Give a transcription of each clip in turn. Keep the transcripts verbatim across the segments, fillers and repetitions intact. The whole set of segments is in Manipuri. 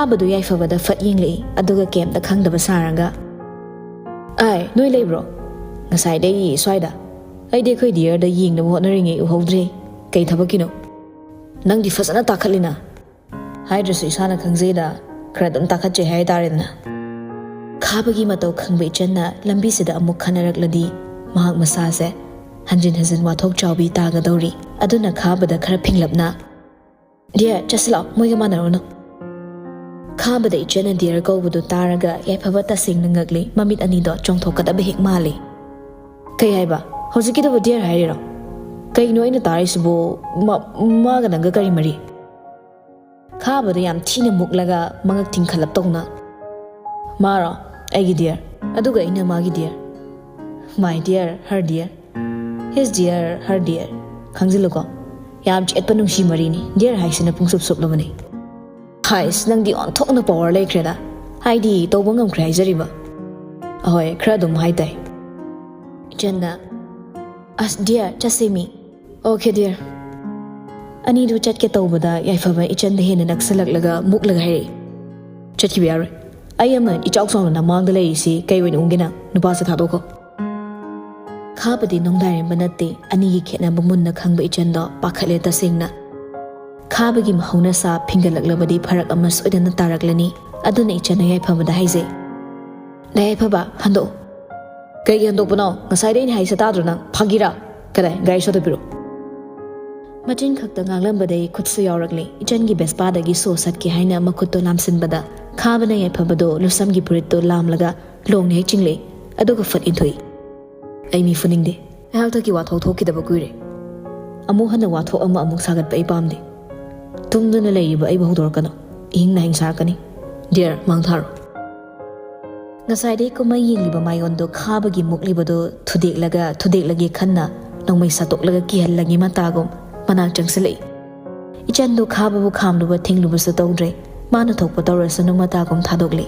ꯈꯥꯕꯗꯨ ꯌꯥꯏꯐꯕꯗ ꯐꯠ ꯌꯦꯡꯂꯛꯏ, ꯑꯗꯨꯒ ꯀꯩꯝꯇ ꯈꯪꯗꯕ ꯁꯥꯔꯒ, "ꯑꯥꯏ, ꯅꯣꯏ ꯂꯩꯕ꯭ꯔꯣ? ꯉꯁꯥꯏꯗꯩ ꯁ꯭ꯋꯥꯏꯗ꯫ ꯑꯩꯗꯤ ꯑꯩꯈꯣꯏ ꯗꯤꯌꯔꯗ ꯌꯦꯡꯅꯕ ꯍꯣꯠꯅꯔꯤꯉꯩ ꯎꯍꯧꯗ꯭ꯔꯦ꯫ ꯀꯩ ꯊꯕꯛꯀꯤꯅꯣ?" "ꯅꯪꯗꯤ ꯐꯖꯅ ꯇꯥꯈꯠꯂꯤꯅ꯫" "ꯍꯥꯏꯗ꯭ꯔꯁꯨ ꯏꯁꯥꯅ ꯈꯪꯖꯩꯗ, ꯈꯔ ꯑꯗꯨꯝ ꯇꯥꯈꯠꯆꯩ ꯍꯥꯏꯇꯥꯔꯦꯗꯅ꯫" ꯈꯥꯕꯒꯤ ꯃꯇꯧ ꯈꯪꯕ ꯏꯆꯟꯅ ꯂꯝꯕꯤꯁꯤꯗ ꯑꯃꯨꯛ ꯈꯟꯅꯔꯛꯂꯗꯤ ꯃꯍꯥꯛ ꯃꯁꯥꯁꯦ ꯍꯟꯖꯤꯟ ꯍꯟꯖꯤꯟ ꯋꯥꯊꯣꯛ ꯆꯥꯎꯕꯤ ꯇꯥꯒꯗꯧꯔꯤ꯫ ꯑꯗꯨꯅ ꯈꯥꯕꯗ ꯈꯔ ꯐꯤꯡꯂꯞꯅ, "ꯗꯤꯌꯔ, ꯆꯠꯁꯤ ꯂꯥꯛꯑꯣ, ꯃꯣꯏꯒ ꯃꯥꯟꯅꯔꯨꯅꯨ꯫" ꯈꯥꯕꯗ ꯏꯆꯟꯅ ꯗꯤꯌꯔ ꯀꯧꯕꯗꯨ ꯇꯥꯔꯒ ꯌꯥꯏꯐꯕ ꯇꯁꯦꯡꯅ ꯉꯛꯂꯤ, ꯃꯃꯤꯠ ꯑꯅꯤꯗꯣ ꯆꯣꯡꯊꯣꯛꯀꯗꯕ ꯍꯦꯛ ꯃꯥꯜꯂꯤ꯫ "ꯀꯩ ꯍꯥꯏꯕ? ꯍꯧꯖꯤꯛꯀꯤꯗꯨꯕꯨ ꯗꯤꯌꯔ ꯍꯥꯏꯔꯤꯔꯣ? ꯀꯩꯅꯣ ꯑꯩꯅ ꯇꯥꯔꯤꯁꯤꯕꯨ? ꯃꯥ, ꯃꯥꯒ ꯅꯪꯒ ꯀꯔꯤ ꯃꯔꯤ?" ꯈꯥꯕꯗ ꯌꯥꯝ ꯊꯤꯅ ꯃꯨꯛꯂꯒ ꯃꯉꯛ ꯊꯤꯡꯈꯠꯂꯞ ꯇꯧꯅ, "ꯃꯥꯔꯣ? ꯑꯩꯒꯤ ꯗꯤꯌꯔ꯫ ꯑꯗꯨꯒ ꯑꯩꯅ ꯃꯥꯒꯤ dear. My dear, her dear, his dear, her dear꯫ ꯈꯪꯖꯤꯜꯂꯨꯀꯣ, ꯌꯥꯝ ꯆꯦꯠꯄ ꯅꯨꯡꯁꯤ ꯃꯔꯤꯅꯤ꯫ ꯗꯤꯌꯔ ꯍꯥꯏꯁꯤꯅ ꯄꯨꯡꯁꯨꯞ ꯁꯨꯞꯂꯕꯅꯤ꯫" "ꯍꯥꯏꯁ, ꯅꯪꯗꯤ ꯑꯣꯟꯊꯣꯛꯅ ꯄꯋꯥꯔ ꯂꯩꯈ꯭ꯔꯦꯗ꯫ ꯍꯥꯏꯗꯤ, ꯇꯧꯕ ꯉꯝꯈ꯭ꯔꯦ ꯍꯥꯏꯖꯔꯤꯕ꯫" "ꯑꯍꯣꯏ, ꯈꯔ ꯑꯗꯨꯝ ꯍꯥꯏꯇꯥꯏ꯫" ꯏꯆꯟꯅ, "ꯑꯁ ꯗꯤꯌꯔ, ꯆꯠꯁꯦ ꯃꯤ꯫" "Okay dear." ꯑꯅꯤꯗꯨ ꯆꯠꯀꯦ ꯇꯧꯕꯗ ꯌꯥꯏꯐꯕ ꯏꯆꯟꯗ ꯍꯦꯟꯅ ꯅꯛꯁꯜꯂꯛꯂꯒ ꯃꯨꯛꯂꯒ ꯍꯥꯏꯔꯛꯏ, "ꯆꯠꯈꯤꯕ ꯌꯥꯔꯣꯏ꯫ ꯑꯩ ꯑꯃ ꯏꯆꯥꯎ ꯆꯥꯎꯅ ꯅꯃꯥꯡꯗ ꯂꯩꯔꯤꯁꯤ ꯀꯩ ꯑꯣꯏꯅ ꯎꯒꯦ ꯅꯪ? ꯅꯨꯄꯥꯁꯦ ꯊꯥꯗꯣꯛꯈꯣ꯫" ꯈꯥꯕꯗꯤ ꯅꯣꯡꯗꯥꯏꯔꯝꯕ ꯅꯠꯇꯦ꯫ ꯑꯅꯤꯒꯤ ꯈꯦꯠꯅꯕ ꯃꯨꯟꯅ ꯈꯪꯕ ꯏꯆꯟꯗꯣ ꯄꯥꯈꯠꯂꯦ ꯇꯁꯦꯡꯅ꯫ ꯈꯥꯕꯒꯤ ꯃꯍꯧꯅꯁꯥ ꯐꯤꯡꯒꯠꯂꯛꯂꯕꯗꯤ ꯐꯔꯛ ꯑꯃ ꯁꯣꯏꯗꯅ ꯇꯥꯔꯛꯂꯅꯤ꯫ ꯑꯗꯨꯅ ꯏꯆꯟꯅ ꯌꯥꯏꯐꯕꯗ ꯍꯥꯏꯖꯩ, "ꯗꯥ ꯌꯥꯏꯐꯕ, ꯍꯟꯗꯣꯛꯑꯣ꯫" "ꯀꯩꯒꯤ ꯍꯟꯗꯣꯛꯄꯅꯣ? ꯉꯁꯥꯏꯗꯩ ꯑꯩꯅ ꯍꯥꯏꯁꯦ ꯇꯥꯗ꯭ꯔꯣ ꯅꯪ? ꯐꯥꯒꯤꯔꯥ? ꯀꯗꯥꯏ? ꯒꯥꯔꯤ ꯁꯣꯗ ꯄꯤꯔꯛꯑꯣ꯫" ꯃꯆꯤꯟ ꯈꯛꯇ ꯉꯥꯡꯂꯝꯕꯗꯩ ꯈꯨꯠꯁꯨ ꯌꯥꯎꯔꯛꯂꯦ꯫ ꯏꯆꯟꯒꯤ ꯕꯦꯁꯄꯥꯗꯒꯤ ꯁꯣ ꯁꯠꯀꯦ ꯍꯥꯏꯅ ꯃꯈꯨꯠꯇꯣ ꯂꯥꯝꯁꯤꯟꯕꯗ ꯈꯥꯕꯅ ꯌꯥꯏꯐꯕꯗꯣ ꯂꯨꯁꯝꯒꯤ ꯐꯨꯔꯤꯠꯇꯣ ꯂꯥꯝꯂꯒ ꯂꯣꯡꯅ ꯍꯦꯛ ꯆꯤꯡꯂꯛꯏ꯫ ꯑꯗꯨꯒ ꯐꯠ ꯏꯟꯊꯣꯛꯏ꯫ "ꯑꯩ ꯃꯤ ꯐꯨꯅꯤꯡꯗꯦ꯫ ꯑꯩꯍꯥꯛꯇꯒꯤ ꯋꯥꯊꯣꯛ ꯊꯣꯛꯈꯤꯗꯕ ꯀꯨꯏꯔꯦ꯫ ꯑꯃꯨꯛ ꯍꯟꯅ ꯋꯥꯊꯣꯛ ꯑꯃ ꯑꯃꯨꯛ ꯁꯥꯒꯠꯄ ꯑꯩ ꯄꯥꯝꯗꯦ꯫ ꯇꯨꯝꯗꯨꯅ ꯂꯩꯔꯤꯕ ꯑꯩꯕꯨ ꯍꯧꯗꯣꯔꯛꯀꯅꯨ꯫ ꯏꯍꯤꯡ ꯅꯥꯍꯤꯡ ꯁꯥꯔꯛꯀꯅꯤ꯫ ꯗꯤꯌꯔ, ꯃꯥꯡ ꯊꯥꯔꯣ꯫" ꯉꯁꯥꯏꯗꯩ ꯀꯨꯝꯍꯩ ꯌꯦꯡꯂꯤꯕ ꯃꯥꯏꯑꯣꯟꯗꯣ ꯈꯥꯕꯒꯤ ꯃꯨꯛꯂꯤꯕꯗꯣ ꯊꯨꯗꯦꯛꯂꯒ, ꯊꯨꯗꯦꯛꯂꯒꯦ ꯈꯟꯅ ꯅꯣꯡꯃꯩ ꯁꯥꯠꯇꯣꯛꯂꯒ ꯀꯤꯍꯜꯂꯒꯦ ꯃꯇꯥꯒꯨꯝ ꯃꯅꯥꯛ ꯆꯪꯁꯤꯜꯂꯛꯏ꯫ ꯏꯆꯟꯗꯣ ꯈꯥꯕꯕꯨ ꯈꯥꯝꯂꯨꯕ ꯊꯤꯡꯂꯨꯕꯁꯨ ꯇꯧꯗ꯭ꯔꯦ꯫ ꯃꯥꯅ ꯊꯣꯛꯄ ꯇꯧꯔꯁꯅꯨ ꯃꯇꯥꯒꯨꯝ ꯊꯥꯗꯣꯛꯂꯦ꯫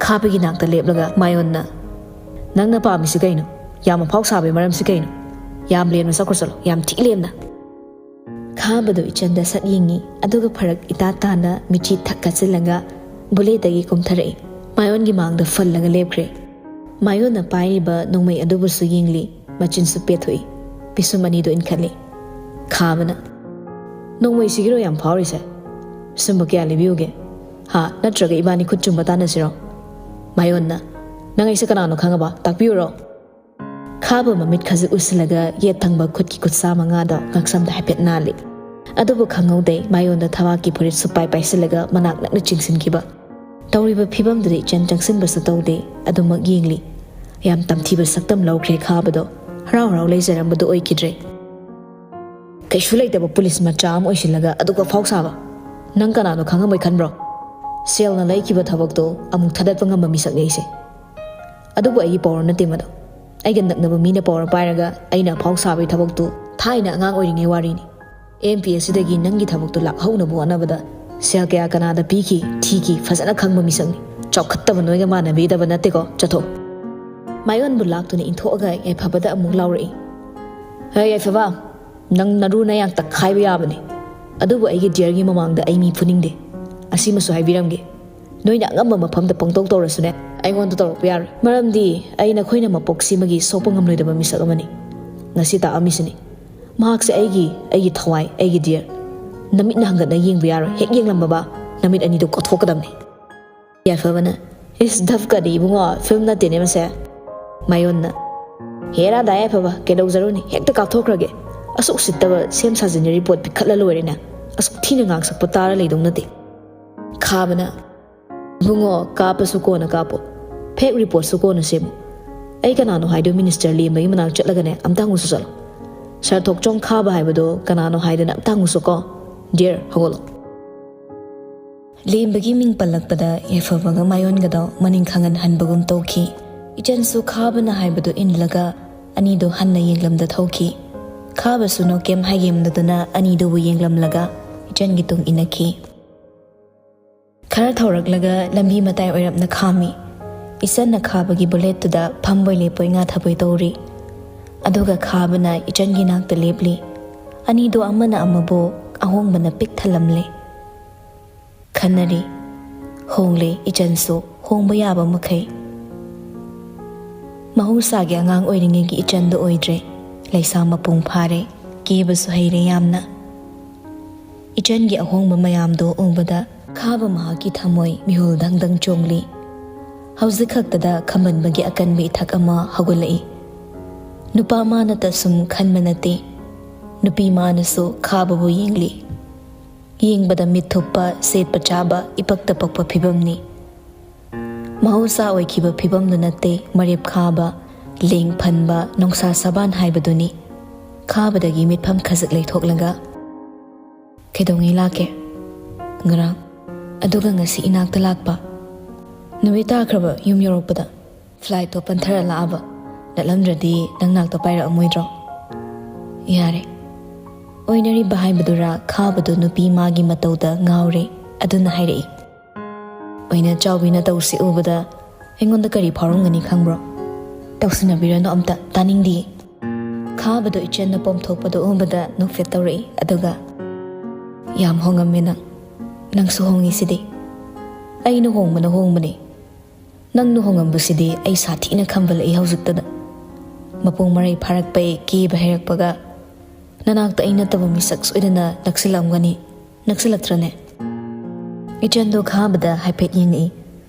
ꯈꯥꯕꯒꯤ ꯅꯥꯛꯇ ꯂꯦꯞꯂꯒ ꯃꯥꯏꯑꯣꯟꯅ, "ꯅꯪꯅ ꯄꯥꯝꯃꯤꯁꯤ ꯀꯩꯅꯣ? ꯌꯥꯝ ꯑꯐꯥꯎ ꯁꯥꯕꯒꯤ ꯃꯔꯝꯁꯤ ꯀꯩꯅꯣ? ꯌꯥꯝ ꯂꯦꯝꯅ ꯆꯠꯈ꯭ꯔꯣ ꯆꯠꯂꯣ, ꯌꯥꯝ ꯊꯤ ꯂꯦꯝꯅ꯫" ꯈꯥꯕꯗꯣ ꯏꯆꯟꯗ ꯁꯠ ꯌꯦꯡꯉꯤ, ꯑꯗꯨꯒ ꯐꯔꯛ ꯏꯇꯥ ꯇꯥꯅ ꯃꯤꯠꯆꯤ ꯊꯛ ꯀꯠꯁꯤꯜꯂꯒ ꯕꯨꯂꯦꯠꯇꯒꯤ ꯀꯨꯝꯊꯔꯛꯏ꯫ ꯃꯥꯌꯣꯟꯒꯤ ꯃꯥꯡꯗ ꯐꯜꯂꯒ ꯂꯦꯞꯈ꯭ꯔꯦ꯫ ꯃꯥꯌꯣꯟꯅ ꯄꯥꯏꯔꯤꯕ ꯅꯣꯡꯃꯩ ꯑꯗꯨꯕꯨꯁꯨ ꯌꯦꯡꯂꯤ꯫ ꯃꯆꯤꯟꯁꯨ ꯄꯦꯠꯊꯣꯛꯏ꯫ ꯄꯤꯁꯨꯝ ꯑꯅꯤꯗꯨ ꯏꯟꯈꯠꯂꯤ꯫ ꯈꯥꯕꯅ, "ꯅꯣꯡꯃꯩꯁꯤꯒꯤꯔꯣ ꯌꯥꯝ ꯐꯥꯎꯔꯤꯁꯦ? ꯁꯨꯝꯕ ꯀꯌꯥ ꯂꯩꯕꯤꯌꯨꯒꯦ? ꯍꯥ? ꯅꯠꯇ꯭ꯔꯒ ꯏꯕꯥꯅꯤ ꯈꯨꯠ ꯆꯨꯝꯕ ꯇꯥꯟꯅꯁꯤꯔꯣ?" ꯃꯥꯌꯣꯟꯅ, "ꯅꯪ ꯑꯩꯁꯦ ꯀꯅꯥꯅꯣ ꯈꯪꯉꯕ? ꯇꯥꯛꯄꯤꯌꯨꯔꯣ?" ꯈꯥꯕ ꯃꯃꯤꯠ ꯈꯖꯤꯛ ꯎꯁꯤꯜꯂꯒ ꯌꯦꯠ ꯊꯪꯕ ꯈꯨꯠꯀꯤ ꯈꯨꯠꯁꯥ ꯃꯉꯥꯗꯣ ꯉꯛꯁꯝꯗ ꯍꯥꯏꯐꯦꯠ ꯅꯥꯜꯂꯤ꯫ ꯑꯗꯨꯕꯨ ꯈꯪꯍꯧꯗꯦ, ꯃꯥꯌꯣꯟꯗ ꯊꯕꯥꯛꯀꯤ ꯐꯨꯔꯤꯠ ꯁꯨꯞꯄꯥꯏ ꯄꯥꯏꯁꯤꯜꯂꯒ ꯃꯅꯥꯛ ꯅꯛꯅ ꯆꯤꯡꯁꯤꯟꯈꯤꯕ꯫ ꯇꯧꯔꯤꯕ ꯐꯤꯕꯝꯗꯨꯗ ꯏꯆꯟ ꯆꯪꯁꯤꯟꯕꯁꯨ ꯇꯧꯗꯦ, ꯑꯗꯨꯃꯛ ꯌꯦꯡꯂꯤ꯫ ꯌꯥꯝ ꯇꯝꯊꯤꯕ ꯁꯛꯇꯝ ꯂꯧꯈ꯭ꯔꯦ ꯈꯥꯕꯗꯣ꯫ ꯍꯔꯥꯎ ꯍꯔꯥꯎ ꯂꯩꯖꯔꯝꯕꯗꯨ ꯑꯣꯏꯈꯤꯗ꯭ꯔꯦ꯫ "ꯀꯩꯁꯨ ꯂꯩꯇꯕ ꯄꯨꯂꯤꯁ ꯃꯆꯥ ꯑꯃ ꯑꯣꯏꯁꯤꯜꯂꯒ ꯑꯗꯨꯒ ꯐꯥꯎ ꯁꯥꯕ? ꯅꯪ ꯀꯅꯥꯅꯣ ꯈꯪꯉꯝꯃꯣꯏ ꯈꯟꯕ꯭ꯔꯣ? ꯁꯦꯜꯅ ꯂꯩꯈꯤꯕ ꯊꯕꯛꯇꯣ ꯑꯃꯨꯛ ꯊꯥꯗꯠꯄ ꯉꯝꯕ ꯃꯤꯁꯛꯅꯤ ꯑꯩꯁꯦ꯫ ꯑꯗꯨꯕꯨ ꯑꯩꯒꯤ ꯄꯋꯥꯔ ꯅꯠꯇꯦ ꯃꯗꯣ꯫ ꯑꯩꯒ ꯅꯛꯅꯕ ꯃꯤꯅ ꯄꯋꯥꯔ ꯄꯥꯏꯔꯒ ꯑꯩꯅ ꯑꯐꯥꯎ ꯁꯥꯕꯒꯤ ꯊꯕꯛꯇꯨ ꯊꯥꯏꯅ ꯑꯉꯥꯡ ꯑꯣꯏꯔꯤꯉꯩ ꯋꯥꯔꯤꯅꯤ꯫ ꯑꯦꯝ ꯄꯤ ꯑꯦꯁ ꯁꯤꯗꯒꯤ ꯅꯪꯒꯤ ꯊꯕꯛꯇꯨ ꯂꯥꯛꯍꯧꯅꯕ ꯍꯣꯠꯅꯕꯗ ꯁꯦꯜ ꯀꯌꯥ ꯀꯅꯥꯗ ꯄꯤꯈꯤ, ꯊꯤꯈꯤ, ꯐꯖꯅ ꯈꯪꯕ ꯃꯤꯁꯛꯅꯤ꯫ ꯆꯥꯎꯈꯠꯇꯕ ꯅꯣꯏꯒ ꯃꯥꯟꯅꯕꯤꯗꯕ ꯅꯠꯇꯦꯀꯣ, ꯆꯠꯊꯣꯛ꯫" ꯃꯥꯌꯣꯟꯕꯨ ꯂꯥꯛꯇꯨꯅ ꯏꯟꯊꯣꯛꯑꯒ ꯌꯥꯏꯐꯕꯗ ꯑꯃꯨꯛ ꯂꯥꯎꯔꯛꯏ꯫ "ꯍꯦ ꯌꯥꯏꯐꯕ, ꯅꯪ ꯅꯔꯨ ꯅꯌꯥꯡ ꯇꯛꯈꯥꯏꯕ ꯌꯥꯕꯅꯤ, ꯑꯗꯨꯕꯨ ꯑꯩꯒꯤ ꯗꯤꯌꯔꯒꯤ ꯃꯃꯥꯡꯗ ꯑꯩ ꯃꯤ ꯐꯨꯅꯤꯡꯗꯦ꯫ ꯑꯁꯤꯃꯁꯨ ꯍꯥꯏꯕꯤꯔꯝꯒꯦ, ꯅꯣꯏꯅ ꯑꯉꯝꯕ ꯃꯐꯝꯗ ꯄꯪꯇꯧ ꯇꯧꯔꯁꯨꯅꯦ, ꯑꯩꯉꯣꯟꯗ ꯇꯧꯔꯛꯄ ꯌꯥꯔꯣꯏ꯫ ꯃꯔꯝꯗꯤ ꯑꯩ ꯅꯈꯣꯏꯅ ꯃꯄꯣꯛꯁꯤꯃꯒꯤ ꯁꯣꯛꯄ ꯉꯝꯂꯣꯏꯗꯕ ꯃꯤꯁꯛ ꯑꯃꯅꯤ꯫ ꯉꯁꯤ ꯇꯥꯛꯑꯝꯃꯤꯁꯤꯅꯤ꯫ ꯃꯍꯥꯛꯁꯦ ꯑꯩꯒꯤ, ꯑꯩꯒꯤ ꯊꯋꯥꯏ, ꯑꯩꯒꯤ ꯗꯤꯌꯔ꯫ ꯅꯃꯤꯠꯅ ꯍꯪꯒꯠꯅ ꯌꯦꯡꯕ ꯌꯥꯔꯣꯏ, ꯍꯦꯛ ꯌꯦꯡꯂꯝꯕꯕ ꯅꯃꯤꯠ ꯑꯅꯤꯗꯨ ꯀꯣꯊꯣꯛꯀꯗꯕꯅꯤ꯫" ꯌꯥꯏꯐꯕꯅ, "ꯏꯁ, ꯙꯞꯀꯗꯤ ꯏꯕꯨꯡꯉꯣ, ꯐꯤꯂꯝ ꯅꯠꯇꯦꯅꯦ ꯃꯁꯦ꯫" ꯃꯥꯌꯣꯟꯅ, "ꯍꯦꯔꯥ ꯗꯥ ꯌꯥꯏꯐꯕ, ꯀꯩꯗꯧꯖꯔꯨꯅꯤ, ꯍꯦꯛꯇ ꯀꯥꯞꯊꯣꯛꯈ꯭ꯔꯒꯦ꯫ ꯑꯁꯨꯛ ꯎꯁꯤꯠꯇꯕ ꯁꯦꯝ ꯁꯥꯖꯤꯟꯅ ꯔꯤꯄꯣꯔꯠ ꯄꯤꯈꯠꯂ ꯂꯣꯏꯔꯦꯅꯦ꯫ ꯑꯁꯨꯛ ꯊꯤꯅ ꯉꯥꯡꯁꯛꯄ ꯇꯥꯔ ꯂꯩꯗꯧ ꯅꯠꯇꯦ꯫" ꯈꯥꯕꯅ, "ꯏꯕꯨꯡꯉꯣ, ꯀꯥꯞꯄꯁꯨ ꯀꯣꯟꯅ ꯀꯥꯞꯄꯣ, ꯐꯦꯛ ꯔꯤꯄꯣꯔꯠꯁꯨ ꯀꯣꯟꯅ ꯁꯦꯝꯃꯨ꯫ ꯑꯩ ꯀꯅꯥꯅꯣ ꯍꯥꯏꯗꯣ ꯃꯤꯅꯤꯁꯇꯔ ꯂꯦꯝꯕꯒꯤ ꯃꯅꯥꯛ ꯆꯠꯂꯒꯅꯦ ꯑꯝꯇ ꯍꯪꯉꯨꯁꯨ ꯆꯠꯂꯣ꯫ ꯁꯥꯔ ꯊꯣꯛꯆꯣꯝ ꯈꯥꯕ ꯍꯥꯏꯕꯗꯣ ꯀꯅꯥꯅꯣ ꯍꯥꯏꯗꯅ ꯑꯝꯇ ꯍꯪꯉꯨꯁꯨꯀꯣ꯫ ꯗꯤꯌꯔ, ꯍꯧꯒꯠꯂꯣ꯫" ꯂꯦꯝꯕꯒꯤ ꯃꯤꯡ ꯄꯜꯂꯛꯄꯗ ꯌꯥꯏꯐꯕꯒ ꯃꯥꯌꯣꯟꯒꯗꯣ ꯃꯅꯤꯡ ꯈꯪꯍꯟ ꯍꯟꯕꯒꯨꯝ ꯇꯧꯈꯤ꯫ ꯏꯆꯟꯁꯨ ꯈꯥꯕꯅ ꯍꯥꯏꯕꯗꯨ ꯏꯜꯂꯒ ꯑꯅꯤꯗꯨ ꯍꯟꯅ ꯌꯦꯡꯂꯝꯗ ꯊꯧꯈꯤ꯫ ꯈꯥꯕꯁꯨ ꯅꯣ ꯀꯦꯝ ꯍꯥꯏꯒꯦꯝꯗꯗꯨꯅ ꯑꯅꯤꯗꯨꯕꯨ ꯌꯦꯡꯂꯝꯂꯒ ꯏꯆꯟꯒꯤ ꯇꯨꯡ ꯏꯟꯅꯈꯤ꯫ ꯈꯔ ꯊꯧꯔꯛꯂꯒ ꯂꯝꯕꯤ ꯃꯇꯥꯏ ꯑꯣꯏꯔꯞꯅ ꯈꯥꯝꯃꯤ꯫ ꯏꯆꯟꯅ ꯈꯥꯕꯒꯤ ꯕꯨꯂꯦꯠꯇꯨꯗ ꯐꯝꯕꯣꯏ ꯂꯦꯞꯄꯣꯏ ꯉꯥꯊꯕꯣꯏ ꯇꯧꯔꯤ꯫ ꯑꯗꯨꯒ ꯈꯥꯕꯅ ꯏꯆꯟꯒꯤ ꯅꯥꯛꯇ ꯂꯦꯞꯂꯤ꯫ ꯑꯅꯤꯗꯨ ꯑꯃꯅ ꯑꯃꯕꯨ ꯑꯍꯣꯡꯕꯅ ꯄꯤꯛ ꯊꯜꯂꯝꯂꯦ꯫ ꯈꯟꯅꯔꯤ꯫ ꯍꯣꯡꯂꯦ ꯏꯆꯟꯁꯨ ꯍꯣꯡꯕ ꯌꯥꯕ ꯃꯈꯩ꯫ ꯃꯍꯧꯁꯥꯒꯤ ꯑꯉꯥꯡ ꯑꯣꯏꯔꯤꯉꯩꯒꯤ ꯏꯆꯟꯗꯣ ꯑꯣꯏꯗ꯭ꯔꯦ꯫ ꯂꯩꯁꯥ ꯃꯄꯨꯡ ꯐꯥꯔꯦ, ꯀꯦꯕꯁꯨ ꯍꯩꯔꯦ ꯌꯥꯝꯅ꯫ ꯏꯆꯟꯒꯤ ꯑꯍꯣꯡꯕ ꯃꯌꯥꯝꯗꯣ ꯎꯕꯗ ꯈꯥꯕ ꯃꯍꯥꯛꯀꯤ ꯊꯃꯣꯏ ꯃꯤꯍꯨꯜ ꯗꯪ ꯗꯪ ꯆꯣꯡꯂꯤ꯫ ꯍꯧꯖꯤꯛ ꯈꯛꯇꯗ ꯈꯝꯕꯟꯕꯒꯤ ꯑꯀꯟꯕ ꯏꯊꯛ ꯑꯃ ꯍꯧꯒꯠꯂꯛꯏ꯫ ꯅꯨꯄꯥ ꯃꯥꯅꯇ ꯁꯨꯝ ꯈꯟꯕ ꯅꯠꯇꯦ, ꯅꯨꯄꯤ ꯃꯥꯅꯁꯨ ꯈꯥꯕꯕꯨ ꯌꯦꯡꯂꯤ꯫ ꯌꯦꯡꯕꯗ ꯃꯤꯠ ꯊꯨꯞꯄ, ꯁꯦꯠꯄ ꯆꯥꯕ ꯏꯄꯛꯇ ꯄꯛꯄ ꯐꯤꯕꯝꯅꯤ꯫ ꯃꯍꯧꯁꯥ ꯑꯣꯏꯈꯤꯕ ꯐꯤꯕꯝꯗꯨ ꯅꯠꯇꯦ, ꯃꯔꯦꯞ ꯈꯥꯕ, ꯂꯦꯡ ꯐꯟꯕ, ꯅꯣꯡꯁꯥ ꯁꯕꯥꯟ ꯍꯥꯏꯕꯗꯨꯅꯤ꯫ ꯈꯥꯕꯗꯒꯤ ꯃꯤꯠꯐꯝ ꯈꯖꯤꯛ ꯂꯩꯊꯣꯛꯂꯒ, "ꯀꯩꯗꯧꯉꯩ ꯂꯥꯛꯀꯦ?" "ꯉꯔꯥꯡ꯫ ꯑꯗꯨꯒ ꯉꯁꯤ ꯏꯅꯥꯛꯇ ꯂꯥꯛꯄ?" "ꯅꯨꯃꯤꯠ ꯇꯥꯈ꯭ꯔꯕ ꯌꯨꯝ ꯌꯧꯔꯛꯄꯗ?" "ꯐ꯭ꯂꯥꯏꯠꯇꯣ ꯄꯟꯊꯔ ꯂꯥꯛꯑꯕ? ꯅꯠꯂꯝꯗ꯭ꯔꯗꯤ ꯅꯪ ꯅꯥꯛꯇ ꯄꯥꯏꯔꯛꯑꯝꯃꯣꯏꯗ꯭ꯔꯣ?" "ꯌꯥꯔꯦ꯫" ꯑꯣꯏꯅꯔꯤꯕ ꯍꯥꯏꯕꯗꯨꯔꯥ, ꯈꯥꯕꯗꯨ ꯅꯨꯄꯤ ꯃꯥꯒꯤ ꯃꯇꯧꯗ ꯉꯥꯎꯔꯦ꯫ ꯑꯗꯨꯅ ꯍꯥꯏꯔꯛꯏ, "ꯑꯣꯏꯅ ꯆꯥꯎꯕꯤꯅ ꯇꯧꯁꯤ ꯎꯕꯗ ꯑꯩꯉꯣꯟꯗ ꯀꯔꯤ ꯐꯥꯎꯔꯝꯒꯅꯤ ꯈꯪꯕ꯭ꯔꯣ?" "ꯇꯧꯁꯤꯟꯅꯕꯤꯔꯅꯨ ꯑꯝꯇ, ꯇꯥꯅꯤꯡꯗꯤꯌꯦ꯫" ꯈꯥꯕꯗꯣ ꯏꯆꯟꯅ ꯄꯣꯝꯊꯣꯛꯄꯗꯣ ꯎꯕꯗ ꯅꯣꯛꯐꯦꯠ ꯇꯧꯔꯛꯏ, ꯑꯗꯨꯒ, "ꯌꯥꯝ ꯍꯣꯡꯉꯝꯃꯦ ꯅꯪ꯫ ꯅꯪꯁꯨ ꯍꯣꯡꯉꯤꯁꯤꯗꯤ꯫" "ꯑꯩꯅ ꯍꯣꯡꯕꯅ ꯍꯣꯡꯕꯅꯤ꯫ ꯅꯪꯅ ꯍꯣꯡꯉꯝꯕꯁꯤꯗꯤ ꯑꯩ ꯁꯥꯊꯤꯅ ꯈꯝꯕꯜꯂꯛꯏ ꯍꯧꯖꯤꯛꯇꯗ꯫ ꯃꯄꯨꯡ ꯃꯔꯩ ꯐꯥꯔꯛꯄꯩ ꯀꯦꯕ ꯍꯩꯔꯛꯄꯒ ꯅꯅꯥꯛꯇ ꯑꯩ ꯅꯠꯇꯕ ꯃꯤꯁꯛ ꯁꯣꯏꯗꯅ ꯅꯛꯁꯤꯜꯂꯝꯒꯅꯤ꯫ ꯅꯛꯁꯤꯜꯂꯛꯇ꯭ꯔꯅꯦ?" ꯏꯆꯟꯗꯣ ꯈꯥꯕꯗ ꯍꯥꯏꯐꯦꯠ ꯌꯦꯡꯉꯛꯏ꯫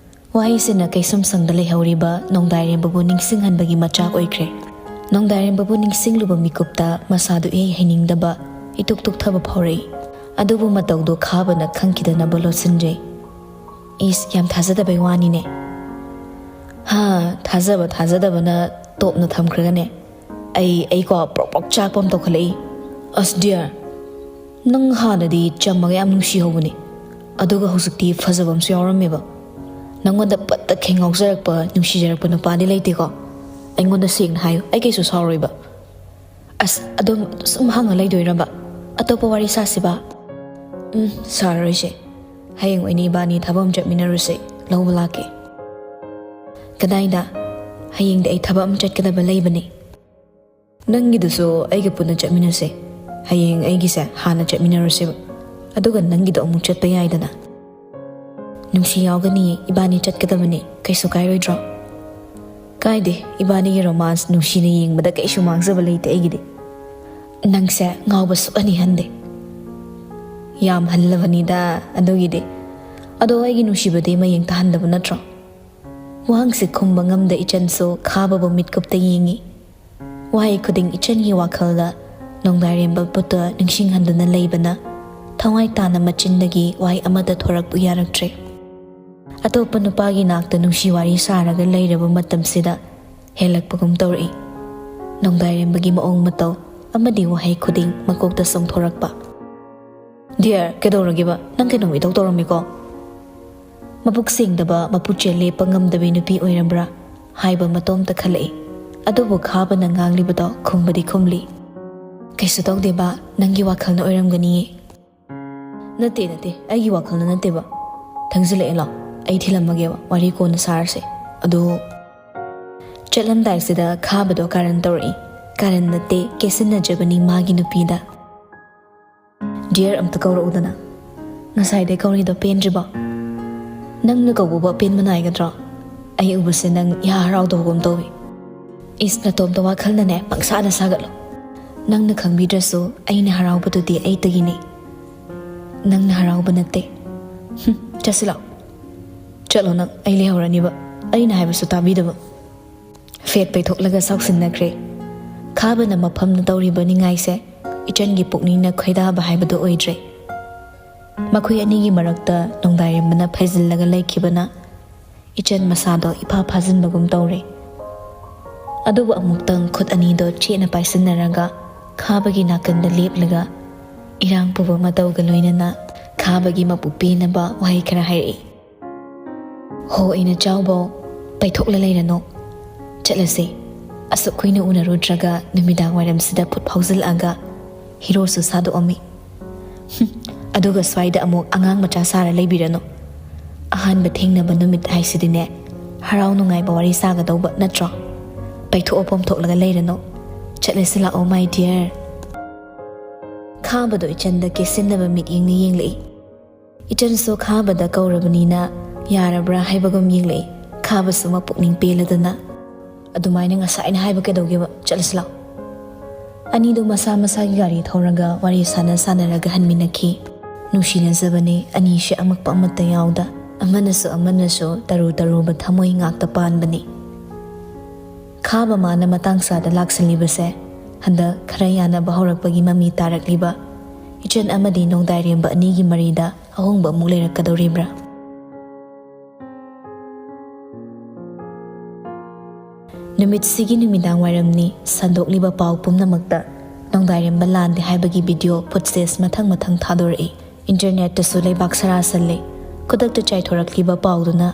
ꯋꯥꯍꯩꯁꯤꯅ ꯀꯩꯁꯨꯝꯁꯪꯗ ꯂꯩꯍꯧꯔꯤꯕ ꯅꯣꯡꯗꯥꯏꯔꯦꯝꯕꯕꯨ ꯅꯤꯡꯁꯤꯡꯍꯟꯕꯒꯤ ꯃꯆꯥꯛ ꯑꯣꯏꯈ꯭ꯔꯦ꯫ ꯅꯣꯡꯗꯥꯏꯔꯦꯝꯕꯕꯨ ꯅꯤꯡꯁꯤꯡꯂꯨꯕ ꯃꯤꯀꯨꯞꯇ ꯃꯁꯥꯗꯨ ꯏꯍꯩ ꯍꯩꯅꯤꯡꯗꯕ, ꯏꯇꯨꯛ ꯇꯨꯛꯊꯕ ꯐꯥꯎꯔꯛꯏ꯫ ꯑꯗꯨꯕꯨ ꯃꯇꯧꯗꯣ ꯈꯥꯕꯅ ꯈꯪꯈꯤꯗꯅꯕ ꯂꯣꯠꯁꯤꯟꯖꯩ꯫ "ꯏꯁ, ꯌꯥꯝ ꯊꯥꯖꯗꯕꯩ ꯋꯥꯅꯤꯅꯦ꯫" "ꯍꯥ, ꯊꯥꯖꯕ ꯊꯥꯖꯗꯕꯅ ꯇꯣꯞꯅ ꯊꯝꯈ꯭ꯔꯒꯅꯦ, ꯑꯩ, ꯑꯩꯀꯣ ꯄ꯭ꯔꯣꯛ ꯄ꯭ꯔꯣꯛ ꯆꯥꯛꯄ ꯑꯃ ꯇꯧꯈꯠꯂꯛꯏ꯫ ꯑꯁ ꯗꯤꯌꯔ, ꯅꯪ ꯍꯥꯟꯅꯗꯤ ꯆꯝꯃꯒ ꯌꯥꯝ ꯅꯨꯡꯁꯤꯍꯧꯕꯅꯤ, ꯑꯗꯨꯒ ꯍꯧꯖꯤꯛꯇꯤ ꯐꯖꯕ ꯑꯃꯁꯨ ꯌꯥꯎꯔꯝꯃꯦꯕ꯫ ꯅꯪꯉꯣꯟꯗ ꯄꯠꯇ ꯈꯦꯡ ꯉꯥꯎꯖꯔꯛꯄ, ꯅꯨꯡꯁꯤꯖꯔꯛꯄ ꯅꯨꯄꯥꯗꯤ ꯂꯩꯇꯦꯀꯣ? ꯑꯩꯉꯣꯟꯗ ꯁꯦꯡꯅ ꯍꯥꯏꯌꯨ, ꯑꯩ ꯀꯩꯁꯨ ꯁꯥꯎꯔꯣꯏꯕ꯫" "ꯑꯁ, ꯑꯗꯨꯝ ꯁꯨꯝ ꯍꯪꯉ ꯂꯩꯗꯣꯏꯔꯕ? ꯑꯇꯣꯞꯄ ꯋꯥꯔꯤ ꯁꯥꯁꯤꯕ?" "ꯎꯝ, ꯁꯥꯔꯔꯣꯏꯁꯦ꯫ ꯍꯌꯦꯡ ꯑꯣꯏꯅ ꯏꯕꯥꯅꯤ ꯊꯕꯛ ꯑꯃ ꯆꯠꯃꯤꯟꯅꯔꯨꯁꯦ, ꯂꯧꯕ ꯂꯥꯛꯀꯦ꯫" "ꯀꯗꯥꯏꯗ?" "ꯍꯌꯦꯡꯗꯤ ꯑꯩ ꯊꯕꯛ ꯑꯃ ꯆꯠꯀꯗꯕ ꯂꯩꯕꯅꯦ꯫" "ꯅꯪꯒꯤꯗꯨꯁꯨ ꯑꯩꯒ ꯄꯨꯟꯅ ꯆꯠꯃꯤꯟꯅꯁꯦ꯫ ꯍꯌꯦꯡ ꯑꯩꯒꯤꯁꯦ ꯍꯥꯟꯅ ꯆꯠꯃꯤꯟꯅꯔꯨꯁꯦꯕ, ꯑꯗꯨꯒ ꯅꯪꯒꯤꯗꯣ ꯑꯃꯨꯛ ꯆꯠꯄ ꯌꯥꯏꯗꯅ꯫" "ꯅꯨꯡꯁꯤ ꯌꯥꯎꯒꯅꯤꯌꯦ, ꯏꯕꯥꯅꯤ ꯆꯠꯀꯗꯕꯅꯦ, ꯀꯩꯁꯨ ꯀꯥꯏꯔꯣꯏꯗ꯭ꯔꯣ?" "ꯀꯥꯏꯗꯦ, ꯏꯕꯥꯅꯤꯒꯤ ꯔꯣꯃꯥꯟꯁ ꯅꯨꯡꯁꯤꯅ ꯌꯦꯡꯕꯗ ꯀꯩꯁꯨ ꯃꯥꯡꯖꯕ ꯂꯩꯇꯦ ꯑꯩꯒꯤꯗꯤ꯫ ꯅꯪꯁꯦ ꯉꯥꯎꯕ ꯁꯨꯛꯍꯟ ꯍꯟꯗꯦ꯫" "ꯌꯥꯝ ꯍꯜꯂꯕꯅꯤꯗ ꯑꯗꯨꯒꯤꯗꯤ꯫ ꯑꯗꯣ ꯑꯩꯒꯤ ꯅꯨꯡꯁꯤꯕꯗꯤ ꯃꯌꯦꯡ ꯇꯥꯍꯟꯗꯕ ꯅꯠꯇ꯭ꯔꯣ?" ꯋꯥꯍꯪꯁꯤ ꯈꯨꯝꯕ ꯉꯝꯗ ꯏꯆꯟꯁꯨ ꯈꯥꯕꯕꯨ ꯃꯤꯠꯀꯨꯞꯇ ꯌꯦꯡꯉꯤ꯫ ꯋꯥꯍꯩ ꯈꯨꯗꯤꯡ ꯏꯆꯟꯒꯤ ꯋꯥꯈꯜꯗ ꯅꯣꯡꯗꯥꯏꯔꯦꯝꯕ ꯄꯣꯠꯇ ꯅꯤꯡꯁꯤꯡꯍꯟꯗꯨꯅ ꯂꯩꯕꯅ ꯊꯋꯥꯏ ꯇꯥꯅ ꯃꯆꯤꯟꯗꯒꯤ ꯋꯥꯍꯩ ꯑꯃꯠꯇ ꯊꯣꯔꯛꯄ ꯌꯥꯔꯛꯇ꯭ꯔꯦ꯫ ꯑꯇꯣꯞꯄ ꯅꯨꯄꯥꯒꯤ ꯅꯥꯛꯇ ꯅꯨꯡꯁꯤ ꯋꯥꯔꯤ ꯁꯥꯔꯒ ꯂꯩꯔꯕ ꯃꯇꯝꯁꯤꯗ ꯍꯦꯜꯂꯛꯄꯒꯨꯝ ꯇꯧꯔꯛꯏ꯫ ꯅꯣꯡꯗꯥꯏꯔꯦꯝꯕꯒꯤ ꯃꯑꯣꯡ ꯃꯇꯧ ꯑꯃꯗꯤ ꯋꯥꯍꯩ ꯈꯨꯗꯤꯡ ꯃꯀꯣꯛꯇ ꯆꯣꯡꯊꯣꯔꯛꯄ꯫ "ꯗꯤꯌꯔ, ꯀꯩꯗꯧꯔꯒꯦꯕ? ꯅꯪ ꯀꯩꯅꯣꯝ ꯏꯇꯧ ꯇꯧꯔꯝꯃꯤꯀꯣ?" ꯃꯕꯨꯛ ꯁꯦꯡꯗꯕ, ꯃꯄꯨꯛꯆꯦꯜ ꯂꯦꯞꯄ ꯉꯝꯗꯕꯤ ꯅꯨꯄꯤ ꯑꯣꯏꯔꯝꯕ꯭ꯔꯥ ꯍꯥꯏꯕ ꯃꯇꯣꯝꯇ ꯈꯜꯂꯛꯏ꯫ ꯑꯗꯨꯕꯨ ꯈꯥꯕꯅ ꯉꯥꯡꯂꯤꯕꯗꯣ ꯈꯨꯝꯕꯗꯤ ꯈꯨꯝꯂꯤ꯫ "ꯀꯩꯁꯨ ꯇꯧꯗꯦꯕ, ꯅꯪꯒꯤ ꯋꯥꯈꯜꯅ ꯑꯣꯏꯔꯝꯒꯅꯤꯌꯦ꯫" "ꯅꯠꯇꯦ, ꯅꯠꯇꯦ, ꯑꯩꯒꯤ ꯋꯥꯈꯜꯅ ꯅꯠꯇꯦꯕ꯫ ꯊꯪꯖꯤꯜꯂꯛꯑꯦ, ꯂꯥꯎ, ꯑꯩ ꯊꯤꯜꯂꯝꯃꯒꯦꯕ, ꯋꯥꯔꯤ ꯀꯣꯟꯅ ꯁꯥꯔꯁꯦ꯫ ꯑꯗꯣ" ꯆꯠꯂꯝꯗꯥꯏꯁꯤꯗ ꯈꯥꯕꯗꯣ ꯀꯥꯔꯟ ꯇꯧꯔꯛꯏ꯫ ꯀꯥꯔꯟ ꯅꯠꯇꯦ, ꯀꯦꯁꯤꯟꯅꯖꯕꯅꯤ ꯃꯥꯒꯤ ꯅꯨꯄꯤꯗ꯫ "ꯗꯤꯌꯔ, ꯑꯝꯇ ꯀꯧꯔꯛꯎꯗꯅ꯫ ꯉꯁꯥꯏꯗꯩ ꯀꯧꯔꯤꯗꯣ ꯄꯦꯟꯗ꯭ꯔꯤꯕꯣ? ꯅꯪꯅ ꯀꯧꯕꯕꯨ ꯑꯄꯦꯟꯕ ꯅꯥꯏꯒꯗ꯭ꯔꯣ? ꯑꯩ ꯎꯕꯁꯦ ꯅꯪ ꯏꯍꯥ ꯍꯔꯥꯎꯗꯕꯒꯨꯝ ꯇꯧꯏ꯫" "ꯏꯁ, ꯅꯇꯣꯝꯇ ꯋꯥꯈꯜꯅꯅꯦ ꯄꯪꯁꯥꯗ ꯁꯥꯒꯠꯂꯣ꯫ ꯅꯪꯅ ꯈꯪꯕꯤꯗ꯭ꯔꯁꯨ ꯑꯩꯅ ꯍꯔꯥꯎꯕꯗꯨꯗꯤ ꯑꯩꯇꯒꯤꯅꯤ꯫ ꯅꯪꯅ ꯍꯔꯥꯎꯕ ꯅꯠꯇꯦ꯫" "ꯍꯨꯝ, ꯆꯠꯁꯤ ꯂꯥꯛꯑꯣ꯫ ꯆꯠꯂꯣ ꯅꯪ, ꯑꯩ ꯂꯩꯍꯧꯔꯅꯤꯕ꯫ ꯑꯩꯅ ꯍꯥꯏꯕꯁꯨ ꯇꯥꯕꯤꯗꯕ꯫" ꯐꯦꯠ ꯄꯩꯊꯣꯛꯂꯒ ꯁꯥꯎꯁꯤꯟꯅꯈ꯭ꯔꯦ꯫ ꯈꯥꯕꯅ ꯃꯐꯝꯗ ꯇꯧꯔꯤꯕ ꯅꯤꯡꯉꯥꯏꯁꯦ ꯏꯆꯟꯒꯤ ꯄꯨꯛꯅꯤꯡꯅ ꯈꯣꯏꯗꯥꯕ ꯍꯥꯏꯕꯗꯨ ꯑꯣꯏꯗ꯭ꯔꯦ꯫ ꯃꯈꯣꯏ ꯑꯅꯤꯒꯤ ꯃꯔꯛꯇ ꯅꯣꯡꯗꯥꯏꯔꯦꯝꯕꯅ ꯐꯩꯖꯤꯜꯂꯒ ꯂꯩꯈꯤꯕꯅ ꯏꯆꯟ ꯃꯁꯥꯗꯣ ꯏꯐꯥ ꯐꯥꯖꯤꯟꯕꯒꯨꯝ ꯇꯧꯔꯦ꯫ ꯑꯗꯨꯕꯨ ꯑꯃꯨꯛꯇꯪ ꯈꯨꯠ ꯑꯅꯤꯗꯣ ꯆꯦꯠꯅ ꯄꯥꯏꯁꯤꯟꯅꯔꯒ ꯈꯥꯕꯒꯤ ꯅꯥꯀꯟꯗ ꯂꯦꯞꯂꯒ ꯏꯔꯥꯡ ꯄꯨꯕ ꯃꯇꯧꯒ ꯂꯣꯏꯅꯅ ꯈꯥꯕꯒꯤ ꯃꯄꯨ ꯄꯦꯟꯅꯕ ꯋꯥꯍꯩ ꯈꯔ ꯍꯥꯏꯔꯛꯏ꯫ "ꯍꯣ, ꯑꯩꯅ ꯆꯥꯎꯕꯧ, ꯄꯩꯊꯣꯛꯂ ꯂꯩꯔꯅꯨ꯫ ꯆꯠꯂꯁꯦ꯫ ꯑꯁꯨꯛ ꯀꯨꯏꯅ ꯎꯅꯔꯨꯗ꯭ꯔꯒ ꯅꯨꯃꯤꯗꯥꯡ ꯋꯥꯏꯔꯝꯁꯤꯗ ꯐꯨꯠ ꯐꯥꯎꯖꯤꯜꯂꯛꯑꯒ ꯍꯤꯔꯣꯁꯨ ꯁꯥꯗꯣꯛꯑꯝꯃꯤ꯫ ꯍꯨꯝ, ꯑꯗꯨꯒ ꯁ꯭ꯋꯥꯏꯗ ꯑꯃꯨꯛ ꯑꯉꯥꯡ ꯃꯆꯥ ꯁꯥꯔ ꯂꯩꯕꯤꯔꯅꯨ꯫ ꯑꯍꯥꯟꯕ ꯊꯦꯡꯅꯕ ꯅꯨꯃꯤꯠ ꯍꯥꯏꯁꯤꯗꯤꯅꯦ, ꯍꯔꯥꯎ ꯅꯨꯡꯉꯥꯏꯕ ꯋꯥꯔꯤ ꯁꯥꯒꯗꯧꯕ ꯅꯠꯇ꯭ꯔꯣ? ꯄꯩꯊꯣꯛꯑ ꯄꯣꯝꯊꯣꯛꯂꯒ ꯂꯩꯔꯅꯨ꯫ ꯆꯠꯂꯁꯤ ꯂꯥꯛꯑꯣ, my dear꯫" ꯈꯥꯕꯗꯣ ꯏꯆꯟꯗ ꯀꯦꯁꯤꯟꯅꯕ ꯃꯤꯠꯌꯦꯡꯅ ꯌꯦꯡꯂꯛꯏ꯫ ꯏꯆꯟꯁꯨ ꯈꯥꯕꯗ ꯀꯧꯔꯕꯅꯤꯅ ꯌꯥꯔꯕ꯭ꯔꯥ ꯍꯥꯏꯕꯒꯨꯝ ꯌꯦꯡꯂꯛꯏ꯫ ꯈꯥꯕꯁꯨ ꯃꯄꯨꯛꯅꯤꯡ ꯄꯦꯜꯂꯗꯅ, "ꯑꯗꯨꯃꯥꯏꯅ ꯉꯁꯥꯏꯅ ꯍꯥꯏꯕ ꯀꯩꯗꯧꯒꯦꯕ? ꯆꯠꯂꯁꯤ ꯂꯥꯛꯑꯣ꯫" ꯑꯅꯤꯗꯨ ꯃꯁꯥ ꯃꯁꯥꯒꯤ ꯒꯥꯔꯤ ꯊꯧꯔꯒ ꯋꯥꯔꯤ ꯁꯥꯟꯅ ꯁꯥꯟꯅꯔꯒ ꯍꯟꯃꯤꯟꯅꯈꯤ꯫ ꯅꯨꯡꯁꯤꯅꯖꯕꯅꯤ ꯑꯅꯤꯁꯦ ꯑꯃꯛꯄ ꯑꯃꯠꯇ ꯌꯥꯎꯗ꯫ ꯑꯃꯅꯁꯨ ꯑꯃꯅꯁꯨ ꯇꯔꯨ ꯇꯔꯨꯕ ꯊꯃꯣꯏ ꯉꯥꯛꯇ ꯄꯥꯟꯕꯅꯤ꯫ ꯈꯥꯕ ꯃꯥꯅ ꯃꯇꯥꯡ ꯆꯥꯗ ꯂꯥꯛꯁꯤꯜꯂꯤꯕꯁꯦ ꯍꯟꯗꯛ ꯈꯔ ꯌꯥꯅꯕ ꯍꯧꯔꯛꯄꯒꯤ ꯃꯃꯤ ꯇꯥꯔꯛꯂꯤꯕ ꯏꯆꯟ ꯑꯃꯗꯤ ꯅꯣꯡꯗꯥꯏꯔꯦꯝꯕ ꯑꯅꯤꯒꯤ ꯃꯔꯤꯗ ꯑꯍꯣꯡꯕ ꯑꯃꯨꯛ ꯂꯩꯔꯛꯀꯗꯧꯔꯤꯕ꯭ꯔꯥ? ꯅꯨꯃꯤꯠꯁꯤꯒꯤ ꯅꯨꯃꯤꯗꯥꯡ ꯋꯥꯏꯔꯝꯅꯤ꯫ ꯁꯟꯗꯣꯛꯂꯤꯕ ꯄꯥꯎ ꯄꯨꯝꯅꯃꯛꯇ ꯅꯣꯡꯗꯥꯏꯔꯦꯝꯕ ꯂꯥꯟꯗꯦ ꯍꯥꯏꯕꯒꯤ ꯚꯤꯗꯤꯑꯣ ꯐꯨꯠꯁꯦꯖ ꯃꯊꯪ ꯃꯊꯪ ꯊꯥꯗꯣꯔꯛꯏ꯫ ꯏꯟꯇꯔꯅꯦꯠꯇꯁꯨ ꯂꯩꯕꯥꯛ ꯁꯔꯥ ꯁꯜꯂꯤ꯫ ꯈꯨꯗꯛꯇ ꯆꯥꯏꯊꯣꯔꯛꯂꯤꯕ ꯄꯥꯎꯗꯨꯅ,